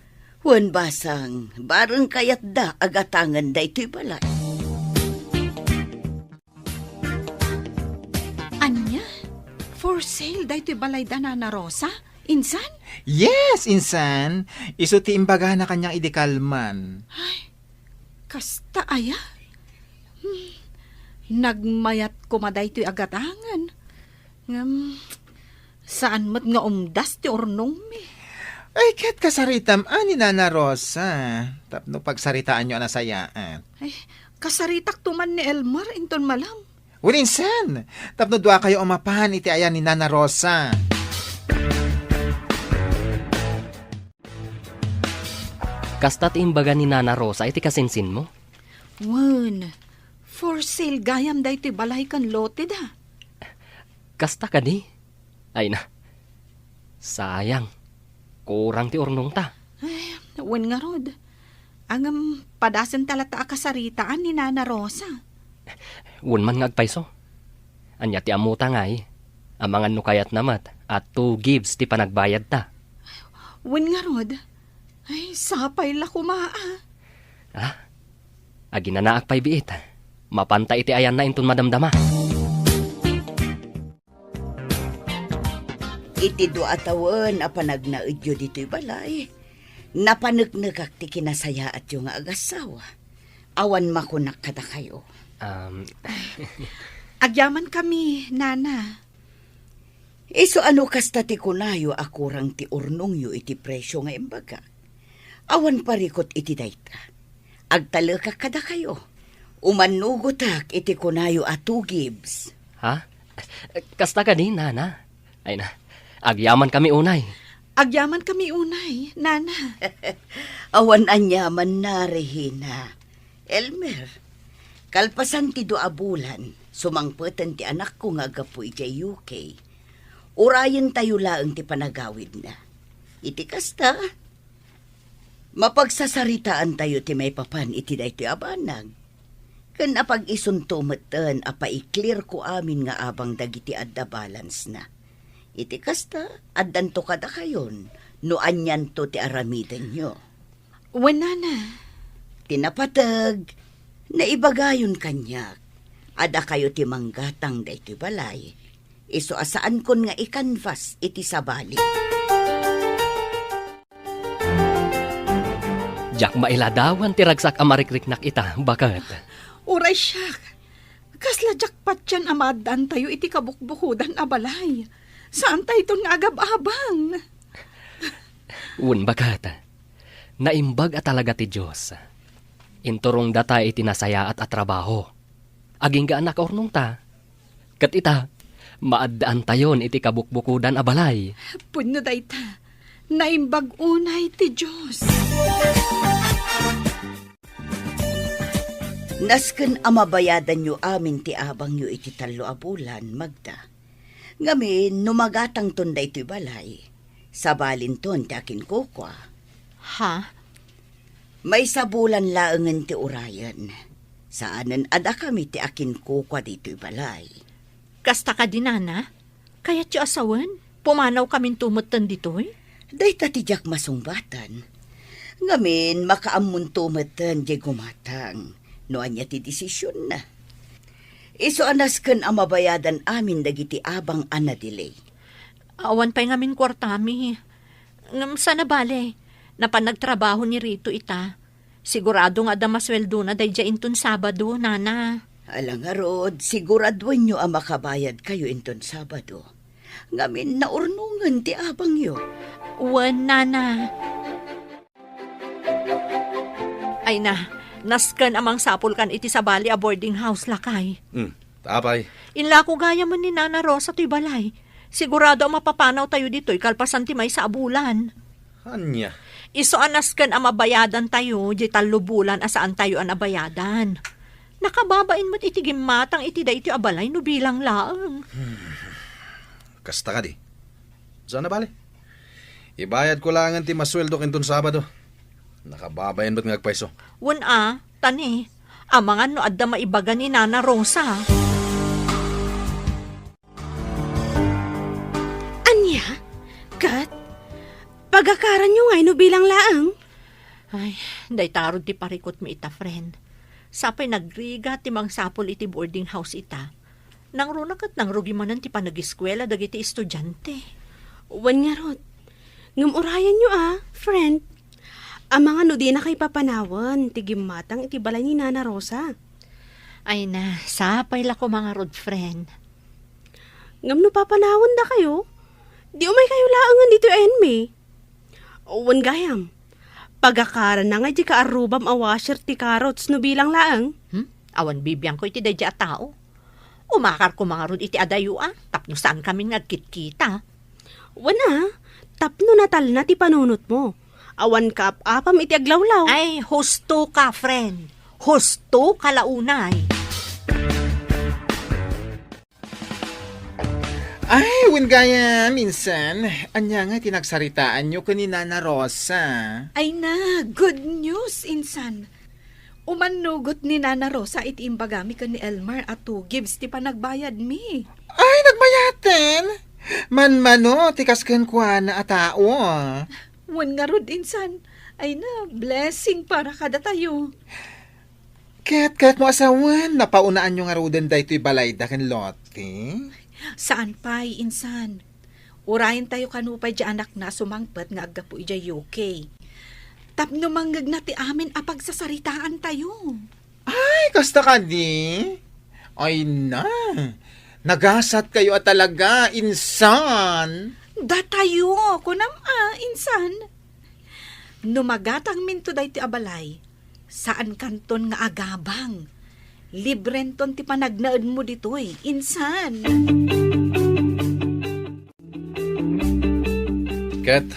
Wen, Basang, bareng kayatda a gatangen daytoy balay. Ania? For sale daytoy balayda, Nana Rosa? Insan? Yes, insan. Isu ti imbagana kaniak idi kalman. Ay, kasta aya? Hmm, nagmayat koma daytoy a gatangen. Ngem, saan met nga umdas ti urnongmi. Ay, ket kasaritam a ni Nana Rosa, tapno pagsaritaanyo a nasayaat. Ay, kasaritakto man ni Elmer inton malam. Wen, insan, tapno duakayo a mapan iti ayan ni Nana Rosa. Kasta ti imbaga ni Nana Rosa iti kasinsinmo? Wen, for sale gayam daytoy balay ken loteda. Kasta kadi? Ay na, sayang. Kurang ti urnongta. Ay, wen ngarud. Ngem padasenta latta a kasaritaan ni Nana Rosa. Wen man nga agpayso. Ania ti ammota ngay? Amangan no kayatna met a two gives ti panagbayadta. Wen ngarud. Ay, sapay la koma, ah. Ah? Aginanaak pay biit. Mapanta iti ayanna inton madamdama. Iti dua a tawen a panagnaedyo ditoy balay, napaneknekak ti kinasayaatyo nga agassawa. Awan makunak kadakayo. Um, Agyamankami, Nana. Isu a no kasta ti kunayo a kurang ti urnongyo iti presio nga imbagak, awan parikut iti dayta. Agtalekak kadakayo. Umannugotak iti kunayo a two gives. Ha? Kasta kadi, Nana? Ay na, agyamankami unay. Agyamankami unay, Nana. Awan aniamanna, Regina. Elmer, kalpasan ti dua a bulan, sumangpeten ti anakko nga aggapu idiay U K. Urayentayo laeng ti panagawidna. Iti kasta, mapagsasaritaantayo ti maipapan iti daytoy a banag. Ken apag-isunto metten a paiklirko amin nga abang dagiti adda balance-na. Iti kasta, addanto kadakayon no anianto ti aramidenyo. Wen, Nana. Ti napateg, naibagayon kaniak a dakayo ti manggatang daytoy balay. Isu a saankon nga i-canvas iti sabali. Diak mailadawan ti ragsak a marikriknak ita, baket. Uray siak, kasla diak patien a maaddaantayo iti kabukbukodan a balay. Saantayton nga agab-abang. Wen, baket. Naimbag a talaga ti Dios. Inturongdata iti nasayaat a trabaho. Agingga a nakaurnongta. Ket ita, maaddaantayon iti kabukbukodan a balay. Pudno dayta. Naimbag unay ti Dios. Nasken a mabayadanyo amin ti abangyo iti tallo a bulan, Magda. Ngamin, no magatangton daytoy balay, sabalinton ti akinkukua. Ha? Maysa bulan laengen ti urayen. Saanen a dakami ti akinkukua ditoy balay. Kasta kadi, Nana? Kayatyo a sawen? Pumanawkaminto metten ditoy? Dayta ti diak masungbatan. Ngamin, makaammonto metten diay gumatang no ania ti desisionna. Isu a nasken a mabayadan amin dagiti abang a na-delay. Awan pay ngamin kuartami. Ngem saan a bale, napan nagtrabaho ni Rito ita. Sigurado nga adda masueldona daydiay inton Sabado, Nana. Ala ngarud, siguraduenyo a makabayadkayo inton Sabado. Ngamin, naurnongen ti abangyo. Wen, Nana. Ay na, nasken a mangsapulkan iti sabali a boarding house, lakay. Hmm, apay? Inlako gayamen ni Nana Rosa toy balay. Sigurado a mapapanawtayo ditoy kalpasan ti maysa a bulan. Ania? Isu a nasken a mabayadantayo diay tallo bulan a saantayo a nabayadan. Nakababain met iti gimmatang iti daytoy a balay no bilang laeng. Kasta kadi? Saan a bale? Ibayadko laengen ti masueldok inton Sabado. Nakababain met nga agpayso. Wen a, tani, amangan no adda maibaga ni Nana Rosa. Ania? Ket? Pagakaranyo ngay no bilang laeng? Ay, dayta ngarud ti parikutmi ita, friend. Sapay nagrigat ti mangsapul iti boarding house ita. Nangruna ket nangrugi manen ti panageskuela dagiti estudiante. Wen ngarud. Ngem urayenyo a, friend. Amangan no dinakayo papanawen ti gimmatang iti balay ni Nana Rosa. Ay na, sapay la koma ngarud, friend. Ngem no papanawendakayo, di umaykayo laengen ditoy a henmi. Wen gayam, pagakaranna ngay ti kaarrubam a washer ti carrots no bilang laeng. Hmm? Awan bibiangko iti daydiay a tao. Umakar koma ngarud iti adayo a, tapno saankami nga agkitkita. Wen a, tapno natalna ti panunotmo. Awan kaap-apam iti aglawlaw. Ay, husto ka, friend. Husto ka la unay. Ay, wen gayam, insan. Ania nga ti nagsaritaanyo ken ni Nana Rosa? Ay na, good news, insan. Umannugot ni Nana Rosa iti imbagami ken ni Elmar a two gives ti panagbayadmi. Ay, nagbayaten? Manmano ti kas kenkuana a tao. Wen ngarud, insan. Ay na, blessing para kadatayo. Ket, ket no a sawen, napaunanyo ngaruden daytoy balayda ken Lottie? Saan pay, insan. Urayentayo kano pay diay anakna a sumangpet nga aggapu idiay U K. Tapno mangngegna ti amin a pagsasaritaantayo. Ay, kasta kadi? Ay na, nagasatkayo a talaga, insan. Datayo, kunam a, insan. No magatangminto daytoy a balay, saankanton nga agabang. Librenton ti panagnaedmo ditoy, insan. Ket,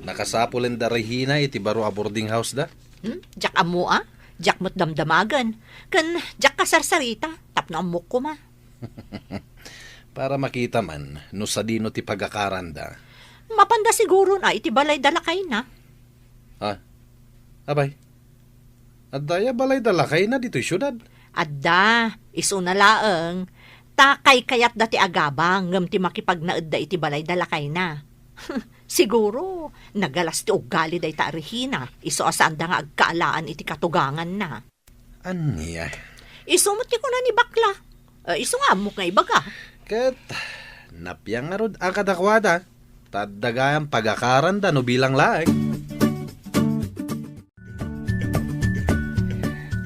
nakasapulen da Regina iti baro a boarding house da? Hmm? Diak ammo a? Diak met damdamagen. Ken diak kasarsarita, tapno ammok koma. Para makita man no sadino ti pagakaranda. Mapanda siguron a iti balay da lakayna. Ah, apay? Adda aya balay da lakayna ditoy siudad? Adda, isuna laeng, ta kaykayatda ti agabang ngem ti makipagnaedda iti balay da lakayna. Siguro, nagalas ti uggali dayta a Regina, isu a saanda nga agkaalaan iti katuganganna. Ania? Isu met ti kuna ni bakla. Eh, isu nga ammok nga ibaga. Ket, napiang ngarud a kadakuada, ta adda gayam pagakaranda no bilang laeng.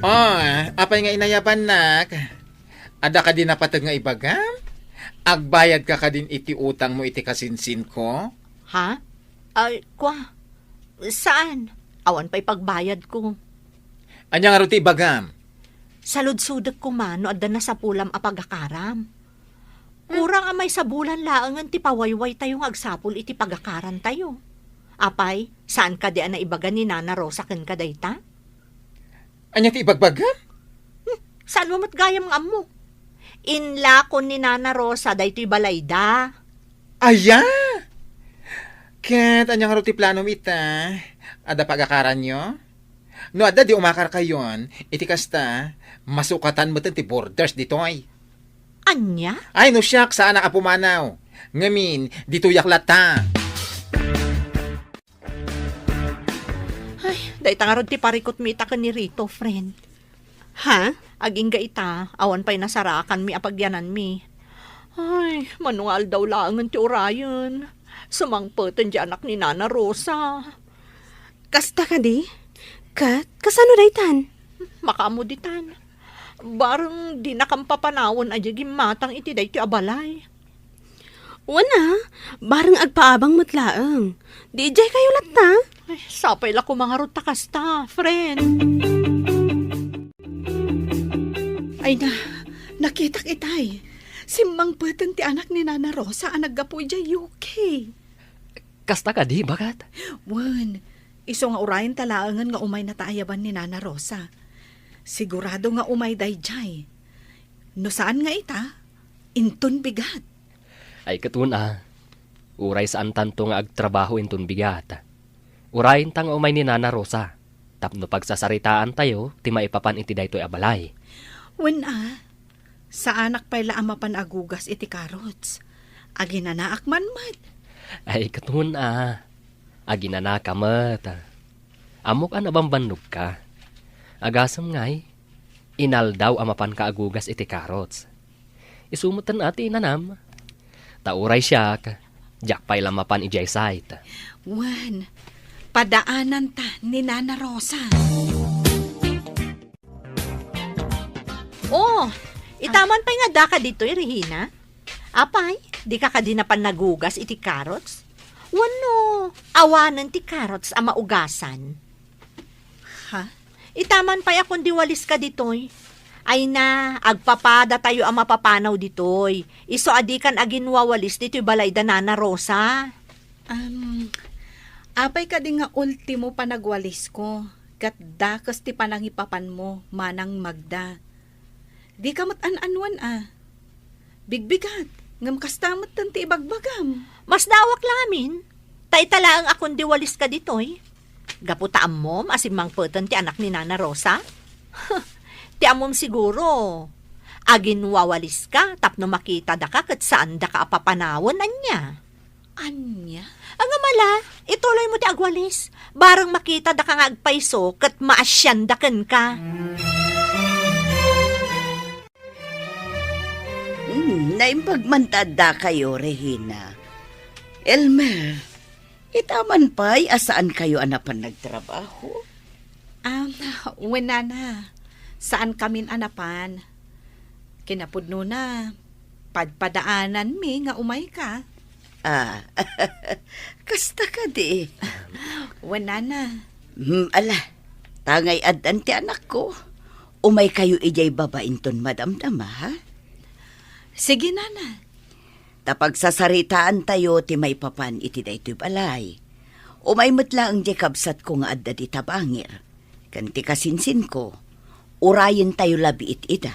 Oh, apay nga inayabannak? Adda kadi napateg nga ibagam? Agbayadka kadin iti utangmo iti kasinsinko? Ha? Ay, kwa? Saan? Awan pay pagbayadko. Ania ngarud ti ibagam? Saludsodek koma no adda nasapulam a pagakaram. Kurang a maysa bulan laengen ti pawaywaytayo nga agsapul iti pagakarantayo. Apay, saan kadi a naibaga ni Nana Rosa kenka dayta? Ania ti ibagbagam? Hmm, saan mo met gayam nga ammo? Inlakon ni Nana Rosa daytoy balayda. Aya? Ket ania ngarud ti planom ita? Adda pagakaranyo? No adda, di umakarkayon, iti kasta, masukatan metten ti borders ditoy. Ania? Ay, no siak, saanak a pumanaw. Ngamin, ditoyak latta. Ay, Dayta ngarud ti parikutmi ita ken ni Rito, friend. Ha? Agingga ita, awan pay nasarakanmi a pagyananmi. Ay, mano nga aldaw laengen ti urayen. Sumangpeten ti anak ni Nana Rosa. Kasta kadi? Ket, kasano daytan? Makaammo ditan. Bareng dinakam papanawen a diay gimmatang iti daytoy a balay. Wen a, bareng agpaabang met laeng. Di idiay kayo latta? Ay, sapay la koma ngarud ta kasta, friend. Ay na, nakitak itay. Simmangpeten ti anak ni Nana Rosa a naggapu idiay U K. Kasta kadi, baket? Wen, isu nga urayen ta laengen nga umaynata ayaban ni Nana Rosa. Sigurado nga umay daydiay. No saan nga ita, inton bigat. Ay, ket wen a. Uray saantanto nga agtrabaho inton bigat, urayenta nga umay ni Nana Rosa tapno pagsasaritaantayo ti maipapan iti daytoy a balay. Wen a, saanak pay la a mapan agugas iti carrots. Aginanaak man met. Ay, ket wen a. Aginanaka met. Ammok a nabambannogka. Agasem ngay, inaldaw a mapanka agugas iti carrots. Isu metten a ti inanam. Ta uray siak, diak pay la mapan idiay site. Wen, padaananta ni Nana Rosa. Oh, itaman pay nga daka ditoy, Regina? Apay, dika kadi napan nagugas iti carrots? Wenno, awanen ti carrots a maugasan? Ha? Itaman pay a kundi waliska ditoy. Ay na, agpapadatayo a mapapanaw ditoy. Isu a dikan aginwawalis ditoy balay da Nana Rosa. Am, apay kadi nga ultimo panagwalisko, ket dakes ti panangipapanmo, Manang Magda. Dika met an-annuan a. Bigbigat, ngem kasta metten ti ibagbagam. Masdaawak la ngamin, ta ita laeng a kundi waliska ditoy. Gapu ta ammom a simmangpeten ti anak ni Nana Rosa? Ti ammom siguro, aginwawaliska tapno makitadaka ket saandaka a papanawen, ania? Ania? Ngem ala, ituloymo ti agwalis. Bareng makitadaka nga agpayso ket maasianda kenka. Hmm, naimbag man ta addakayo, Regina. Elmer, itaman pay a saankayo a napan nagtrabaho? Am, wen, Nana. Saankamin a napan. Kinapudnona, padpadaananmi nga umayka. Ah, kasta kadi. Wen, Nana. Hmm, ala, ta ngay addan ti anakko. Umaykayo idiay baba inton madamdama, ha? Sige, Nana. Ta pagsasaritaantayo ti maipapan iti daytoy balay. Umay met laeng diay kabsatko nga adda dita bangir. Ken ti kasinsinko, urayentayo labiit ida.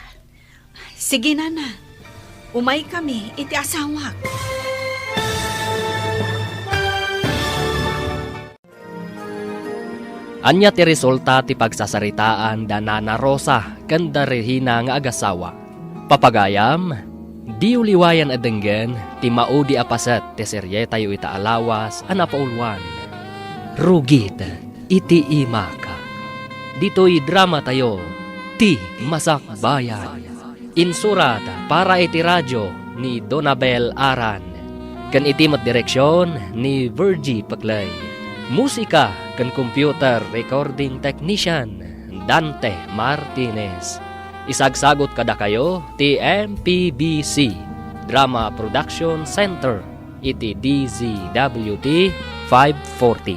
Sige, Nana. Umaykami iti asawak. Ania ti resulta ti pagsasaritaan da Nana Rosa ken da Regina nga agasawa? Papagayam, diyo liwayan a denggen ti maudi a paset ti serietayo ita a lawas a napauluan, Rugit iti Imak. Ditoy dramatayo, Ti Masakbayan. Insurat para iti radio ni Donabel Aran, ken iti met direksion ni Virgie Peclay. Musika ken computer recording technician, Dante Martinez. Isagsagut kadakayo ti M P B C Drama Production Center iti D Z W T five forty.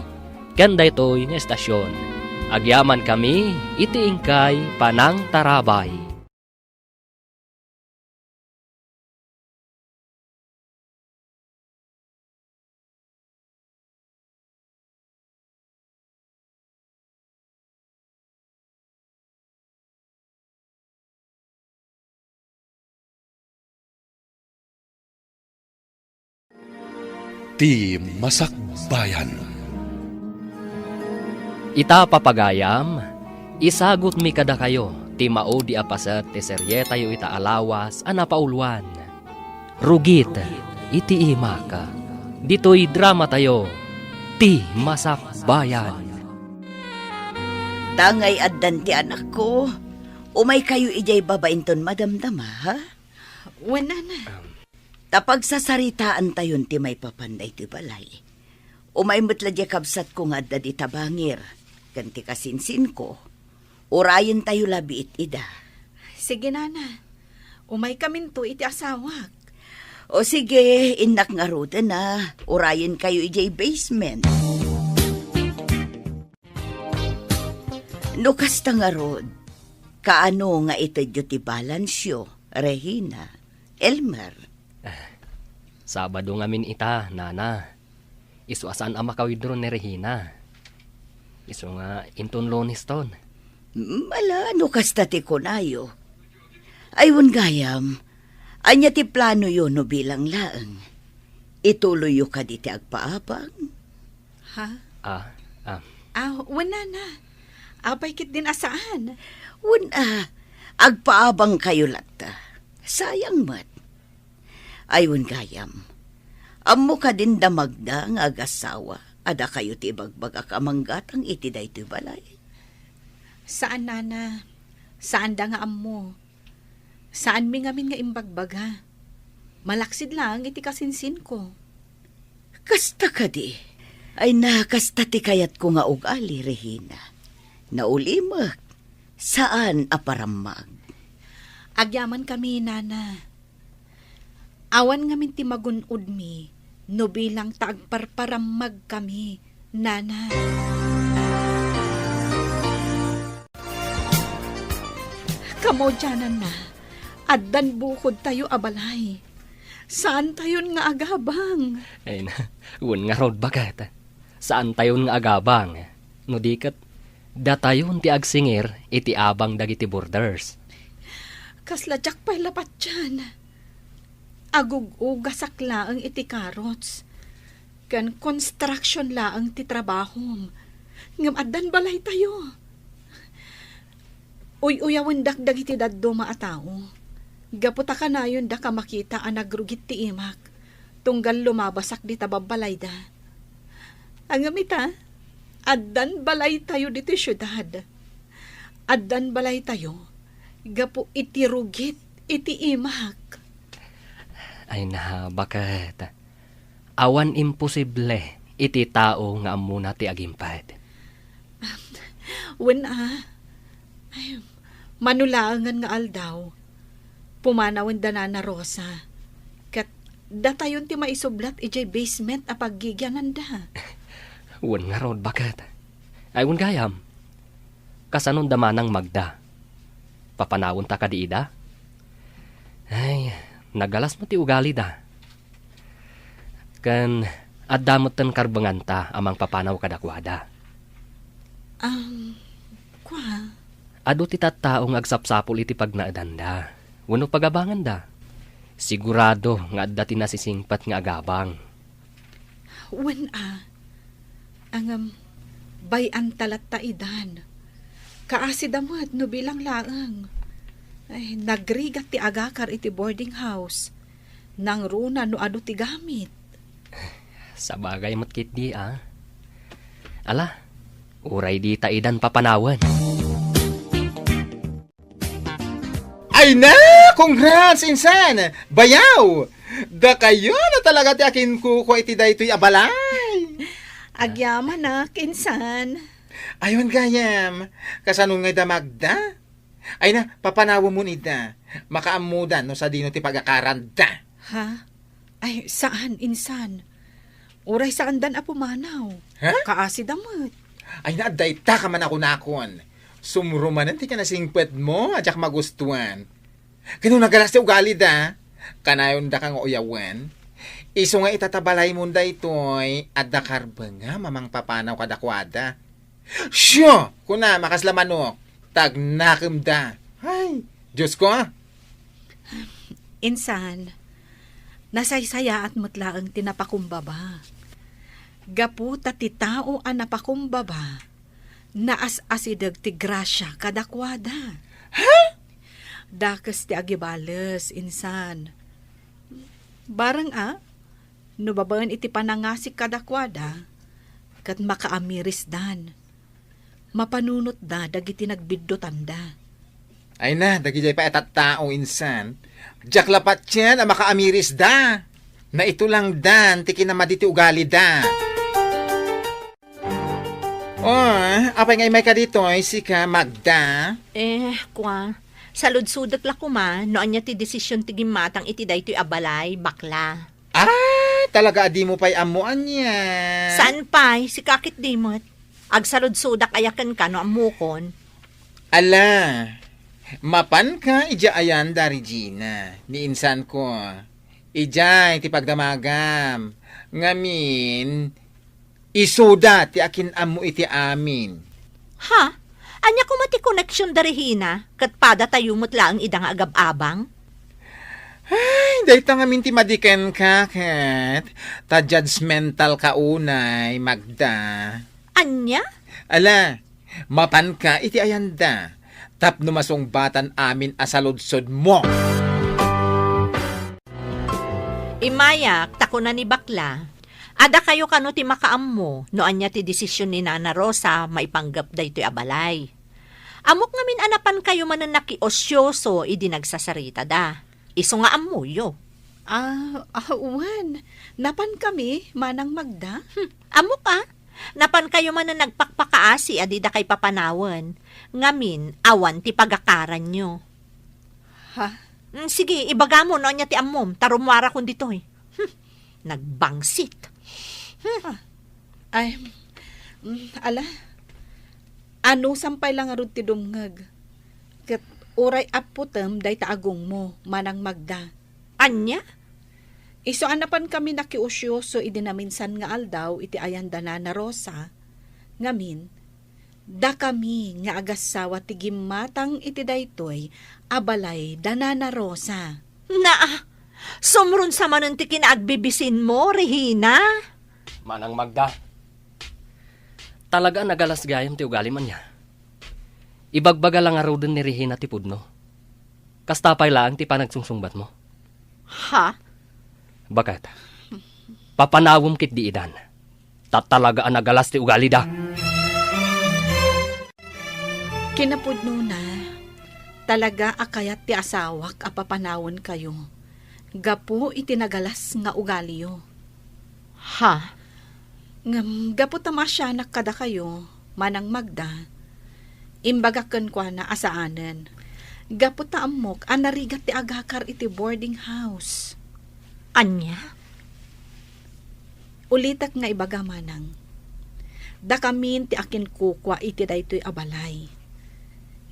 Ken daytoy nga estasion, agyamankami iti inkay panangtarabay. Ti Masakbayan. Ita, papagayam, isagutmi kadakayo ti maudi a paset ti serietayo ita a lawas a napauluan, Rugit iti Imak. Ditoy dramatayo, Ti Masakbayan. Tangay addan ti anakko. Umaykayo idiay baba inton madamdama, ha? Wen, nana. Ta pagsasaritaantayon ti maipapan daytoy balay. Umay met la diay kabsatko nga adda dita bangir, ken ti kasinsinko, urayentayo labiit ida. Sige, nana. Umaykaminto iti asawak. O sige, innak ngaruden a, urayenkayo idiay basement. No kasta ngarud, kaano nga itedyo ti balansyo, Regina, Elmer? Sabado ngamin ita, nana. Isu a saan a maka-withdraw ni Regina. Isu nga inton Lunes ton. Mm, ala, no kasta ti kunayo. Ay, wen gayam, ania ti planoyo no bilang laeng? Ituloyyo kadi ti agpaabang? Ha? Ah, ah. Ah, wen, nana. Apay ketdin a saan? Wen a, agpaabangkayo latta. Sayang met. Ay, wen gayam. Ammo kadin da Magda nga agasawa a dakayo ti ibagbagak a manggatang iti daytoy balay? Saan, nana. Saanda nga ammo. Saanmi ngamin nga imbagbaga. Malaksid laeng iti kasinsinko. Kasta kadi? Ay na, kasta ti kayatko nga ugali, Regina. Naulimek, saan a parammag. Agyamankami, nana. Awan ngamin ti magun-odmi no bilang ta agparparammagkami, nana. Kamaudiananna, addan bukodtayo a balay. Saantayon nga agabang. Ay na, wen ngarud, baket. Saantayon nga agabang. No di ket, datayon ti agsingir iti abang dagiti boarders. Kasla diak pay la patien. Agug-ugasak laeng iti carrots. Ken construction laeng ti trabahom. Ngem addan balaytayo. Uy-uyawendak dagiti dadduma a tao. Gapu ta kanayonda a makita a nagrugit ti imak, tunggal lumabasak dita babbalayda. Ngem ita, addan balaytayo ditoy siudad. Addan balaytayo gapu iti rugit iti imak. Ay na, baket. Awan imposible iti tao nga ammona ti agimped. Wen a. Ay, mano laengen nga aldaw, pumanawen da Nana Rosa. Ket datayon ti maisublat idiay basement a paggigiananda. Wen ngarud, baket. Ay, wen gayam. Kasanon da manang Magda? Papanawenta kadi ida? Ay, nagalas met ti ugalida. Ken adda metten karbenganta a mangpapanaw kadakuada. Am, kua? Adu ti tattao nga agsapsapul iti pagnaedanda wenno pagabanganda. Sigurado nga adda ti nasisingpet nga agabang. Wen a. Ngem, bay-anta latta idan. Kaasida met no bilang laeng. Ay, nagrigat ti agakar iti boarding house. Nangruna no adu ti gamit. Sabagay met ketdi a. Ala, uray dita idan papanawen. Ay na! Congrats, insan! Bayaw! Dakayo na talaga ti akinkukua iti daytoy a balay. Agyamanak, insan. Ay, wen gayam, kasano ngay da Magda? Ay na, papanawemon ida. Makaammoda no sadino ti pagakaranda. Ha? Ay, saan, insan. Uray saandan a pumanaw. Ha? Kaasida met. Ay na, adda ita ka manakunakon. Sumro manen ti kinasingpetmo a diak magustuan. Ken no nagalas ti ugalida, kanayonda ka nga uyawen. Isu nga ita ta balaymon daytoy, adda karbengam a mangpapanaw kadakuada. Siya! Kuna, makasla manok, tagnakemda. Ay, Diyos ko, ah! Insan, nasaysayaat met laeng ti napakumbaba. Gapu ta ti tao a napakumbaba, naas-asideg ti grasia kadakuada. Ha? Dakes ti agibales, insan. Bareng a, no babaen iti panangasik kadakuada, ket makaamirisdan. mapanunotda dagiti nagbiddutanda. Ay na, dagidiay pay a tattao insan. Diak la patien a makaamirisda. Naitulangdan ti kinamadi ti ugalida. Oh, apay nga immayka ditoy, sika, Magda? Eh, kua, saludsodek la koma no ania ti desisyon ti gimmatang iti daytoy a balay, bakla. Ah, talaga a dimo pay ammo ania? Saan pay? Sika ketdi met. Agsaludsodak aya kenka no ammokon? Ala, mapanka idiay ayan da Regina, ni insanko. Idiay ti pagdamagam. Ngamin, isuda ti akin-ammo iti amin. Ha? Ania koma ti connection da Regina? Ket padatayo met laeng ida nga agab-abang? Ay, dayta ngamin ti madi kenka, ket ta judgmental ka unay, Magda. Ania? Ala, mapanka iti ayanda, tapno masungbatan amin a saludsodmo. Immayak, ta kuna ni bakla, adda kayo kano ti makaammo no ania ti desisyon ni Nana Rosa maipanggep daytoy a balay. Ammok ngamin a napankayo manen nakiosyoso idi nagsasaritada. Isu nga ammoyo. Ah, ah, wen. Napankami, Manang Magda? Hmm, ammok a. Napankayo manen nagpakpakaasi a didakay papanawen. Ngamin, awan ti pagakaranyo. Ha? Mm, sige, ibagamo no ania ti ammom, ta rummuarakon ditoy. Hmm, nagbangsit. Hmm. Ah. Ay, mm, ala. Anusam pay la ngarud ti dumngeg. Ket uray apputem dayta agongmo, Manang Magda. Ania? Isu a napankami nakiosyoso idi naminsan nga aldaw iti ayan da Nana Rosa, ngamin, dakami nga agassawa ti gimmatang iti daytoy a balay da Nana Rosa. Naa, sumrunsa manen ti kinaagbibisinmo, Regina. Manang Magda, talaga a nagalas gayam ti ugalim ania. Ibagbaga la ngaruden ni Regina ti pudno. Kasta pay laeng ti panagsungsungbatmo. Ha? Baket, papanawem ketdi idan. Ta talaga a nagalas ti ugalida. Kinapudnona, talaga a kayat ti asawak a papanawenkayo gapu iti nagalas nga ugaliyo. Ha? Ngem gapu ta maasianak kadakayo, Manang Magda, imbagak kenkuana a saanen, gapu ta ammok a narigat ti agakar iti boarding house. Ania? Ulitek nga ibaga, Manang, dakamin ti akinkukua iti daytoy a balay.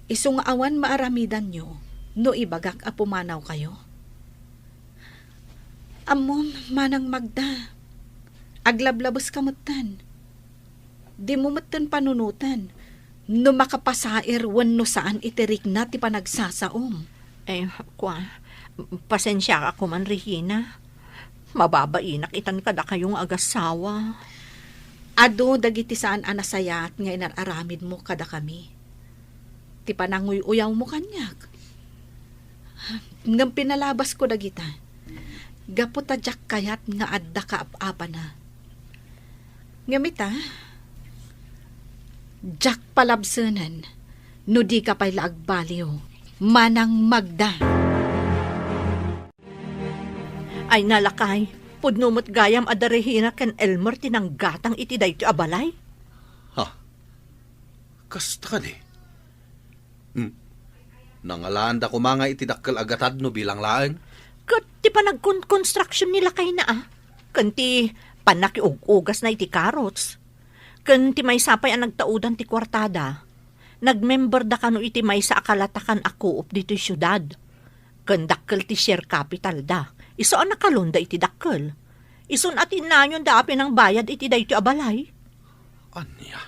Isu nga awan maaramidanyo no ibagak a pumanawkayo. Ammom, Manang Magda, aglablabeska metten. Dimo metten panunoten no makapasair wenno saan iti rikna ti panagsasaom. Eh, kua, pasensiaak koman, Regina. Mababainak itan kadakayo nga agassawa. Adu dagiti saan a nasayaat nga inar-aramidmo kadakami. Ti pananguy-uyawmo kaniak. Ngem pinalabasko dagita gapu ta diak kayat nga adda kaap-apana. Ngem ita, diak palabsenen no dika pay la agbaliw, Manang Magda. Ay na, lakay, pudno met gayam a da Regina ken Elmer ti nanggatang iti daytoy a balay. Ha? Kasta kadi? Hmm. Nangalaanda koma nga iti dakkel a gatad no bilang laeng? Ket ti panagkonkonstruction ni lakayna a, ken ti pannakiug-ugasna iti carrots, ken ti maysa pay a nagtaudan ti kuartada, nagmemberda kano iti maysa a kalatakan a co-op ditoy siudad. Ken dakkel ti share capital da. Isu a nakalonda iti dakkel. Isun a tinnayonda a pinangbayad iti daytoy a balay. Ania?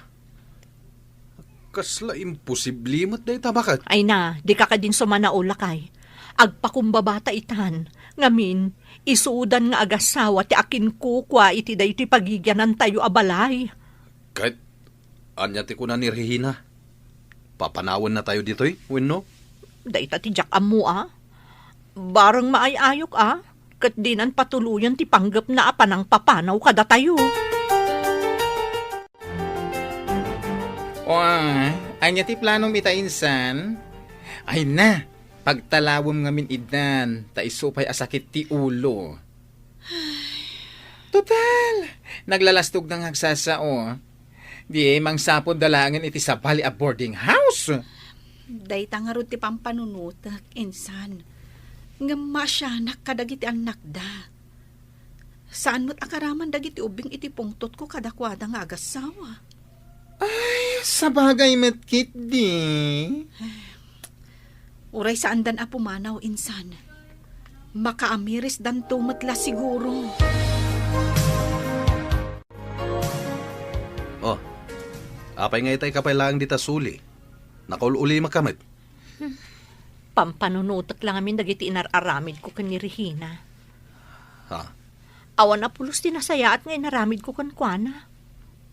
Kasla imposible met dayta, baket? Ay na, dika kadin sumanaw, lakay. Agpakumbabata itan. Ngamin, isudan nga agassawa ti akinkukua iti daytoy pagigianantayo a balay. Ket ania ti kuna ni Regina? Papanawennatayo ditoy, wenno? Dayta ti diak ammo a. Bareng maay-ayok a, ket dinan patuloyen ti panggepna a panangpapanaw kadatayo. O, ah, ania ti planom ita insan? Ay na, pagtalawem ngamin idan, ta isu pay a sakit ti ulo. Total, naglalastog nga agsasao. Di mangsapod da laengen iti sabali a boarding house. Dayta ngarud ti pampanunotek, insan. Ngem maasianak kadagiti annakda. Saan met a karaman dagiti ubbing iti pungtotko kadakuada nga agassawa. Ay, sabagay met ketdi. Uray saandan a pumanaw, insan. Makaamirisdanto met la siguro. Oh, apay nga itay ka pay laeng dita suli? Nakaul-ulimaka met. Pampanunotek la ngamin dagiti inar-aramidko ken ni Regina. Ha? Awan a pulos ti nasayaat nga inaramidko kenkuana.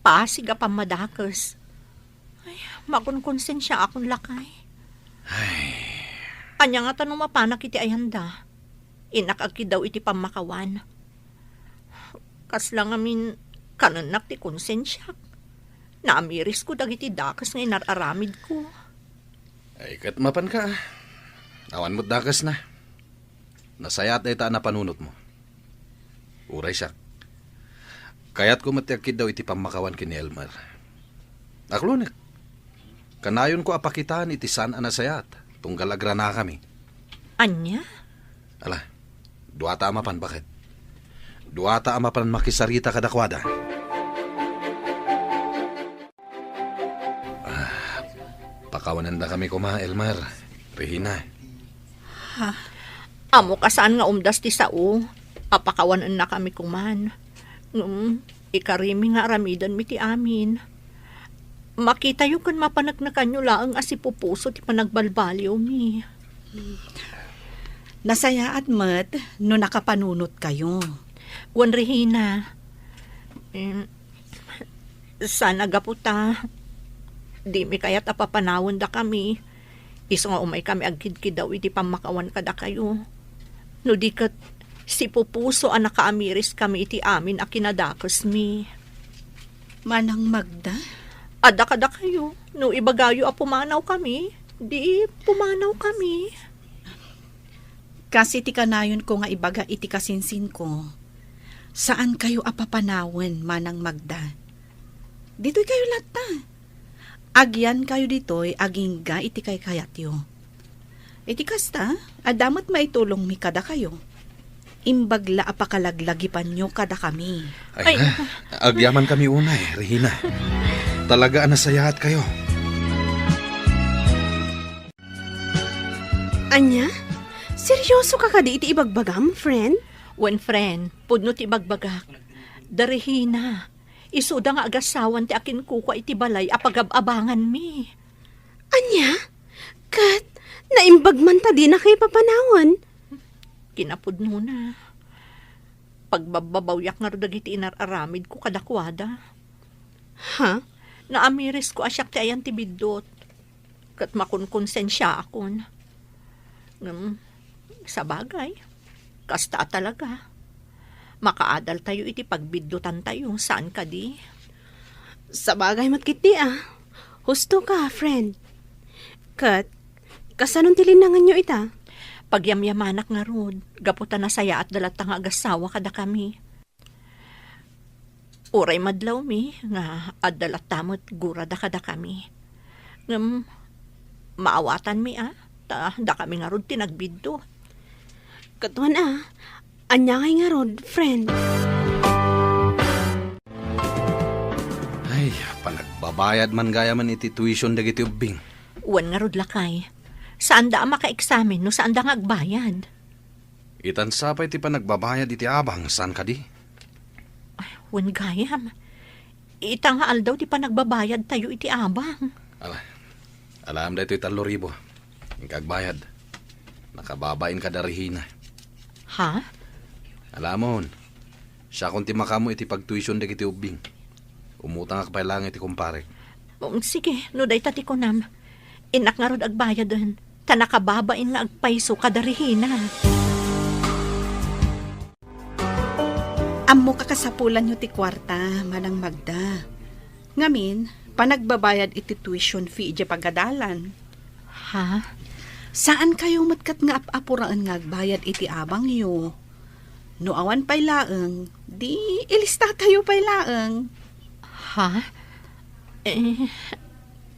Pasig a pammadakes. Ay, makonkonsensiaakon lakay. Ay. Ania ngata no mapanak iti ayanda? Innak agkiddaw iti pammakawan. Kasla ngamin kanennak ti konsensiak. Naamirisko dagiti dakes nga inar-aramidko. Ay, ket mapanka, ah. Awan met dakesna. Nasayaat dayta a napanunotmo. Uray siak, kayatko met ti agkiddaw iti pammakawan ken ni Elmer. Aklonek, kanayonko a pakitaan iti saan a nasayaat, tunggal agranakami. Ania? Ala, duata a mapan, baket. Duata a mapan makisarita kadakuada. Ah, pakawanendakami koma, Elmer, Regina. Ha? Ammok a saan nga umdas ti sao a pakawanennakami koman. Ngem, ikarimi nga aramidenmi ti amin. Makitayo ken mapaneknekanyo laeng a sipupuso ti panagbalbaliwmi. Nasayaat met no nakapanunotkayo. Wen, Regina, em, saan a gapu ta dimi kayat a papanawendakami, isu nga umaykami agkidkiddaw iti pammakawan kadakayo. No di ket, sipupuso a nakaamiriskami iti amin a kinadakesmi. Manang Magda? Adda kadakayo, no ibagayo a pumanawkami, di pumanawkami. Kas iti kanayonko nga ibaga iti kasinsinko, saankayo a papanawen, Manang Magda. Ditoykayo latta. Agyankayo ditoy agingga iti kaykayatyo. Iti kasta, adda met maitulongmi kadakayo. Imbag la a pakalaglagipanyo kadakami. Ay, ay, na, agyamankami unay, Regina. Talaga a nasayaatkayo. Ania? Seryoso ka kadi iti ibagbagam, friend? Wen, friend, pudno ti ibagbagak. Da Regina, isuda nga agassawan ti akinkukua iti balay a pagab-abanganmi. Ania? Ket naimbag man ta dinakayo papanawen? Kinapudnona, pagbabbabawiak ngarud dagiti inar-aramidko kadakuada. Ha? Naamirisko a siak ti ayan ti biddut. Ket makonkonsensiaakon. Ngem, sabagay, kasta a talaga. Makaadaltayo iti pagbiddutantayo, saan kadi? Sabagay met ketdi a. Husto ka, friend. Ket, kasanon ti linnanganyo ita? Pagyamyamanak ngarud, gapu ta nasayaatda latta nga agassawa kadakami. Uray madlawmi nga adda latta met gurada kadakami. Ngem maawatanmi a, ta dakami ngarud ti nagbiddut. Ket wen a, ania ngay ngarud, friend? Ay, panagbabayad man gayamen iti tuition dagiti ubbing. Wen ngarud, lakay. Saanda a makaeksamen no saanda nga agbayad. Itan sa pay ti panagbabayad iti abang, saan kadi? Ay, wen gayam. Ita nga aldaw ti panagbabayadtayo iti abang. Ala, alaem daytoy tallo ribu. Inka agbayad. Nakababain kada Regina. Ha? Alamon, siakon ti makaammo iti pagtuition dagiti ubbing. Umutangak pay laeng iti kumparek. Um, sige, no dayta ti kunam. Innak ngarud agbayaden, ta nakababain nga agpayso kada Regina. Ammok a kasapulanyo ti kuarta, Manang Magda. Ngamin, Panagbabayad iti tuition fee idiay pagadalan. Ha? Saankayo met ket nga ap-apuraen nga agbayad iti abangyo. No awan pay laeng, di ilistatayo pay laeng. Ha? Eh,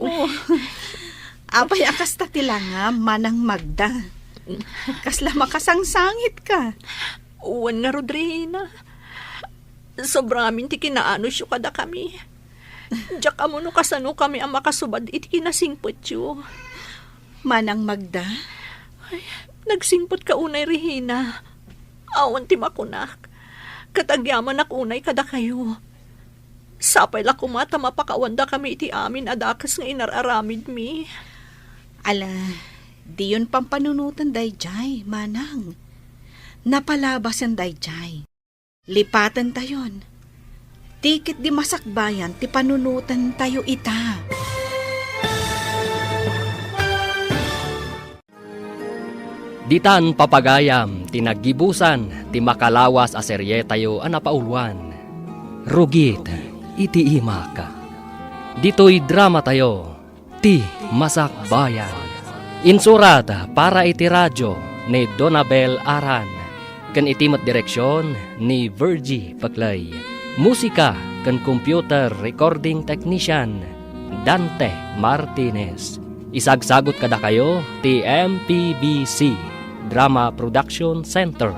oh. Apay a kasta ti langam, Manang Magda? Kasla makasangsangitka. Wen ngarud, Rehina. Sobra ngamin ti kinaanusyo kadakami. Diak ammo no kasanokami a makasubad iti kinasingpetyo. Manang Magda? Ay, nagsingpetka unay, Rehina. Awan ti makunak. Ket agyamanak unay kadakayo. Sapay la koma ta mapakawandakami iti amin a dakes nga inar-aramidmi. Ala, diyon pampanunoten daydiay, Manang. Napalabasen daydiay. Lipatentayon. Ti ketdi masakbayan ti panunotentayo ita. Ditan papagayam ti naggibusan ti makalawas a serietayo a napauluan, Rugit iti Imak. Ditoy dramatayo, Ti Masakbayan. Insurat para iti radio ni Donabel Aran, ken iti met direksion ni Virgie Paclay. Musika ken computer recording technician, Dante Martinez. Isagsagut kadakayo ti M P B C Drama Production Center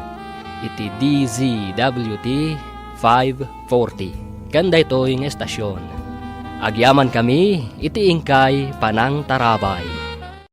iti D Z W T five forty. Ken daytoy nga estasion, agyamankami iti inkay panangtarabay.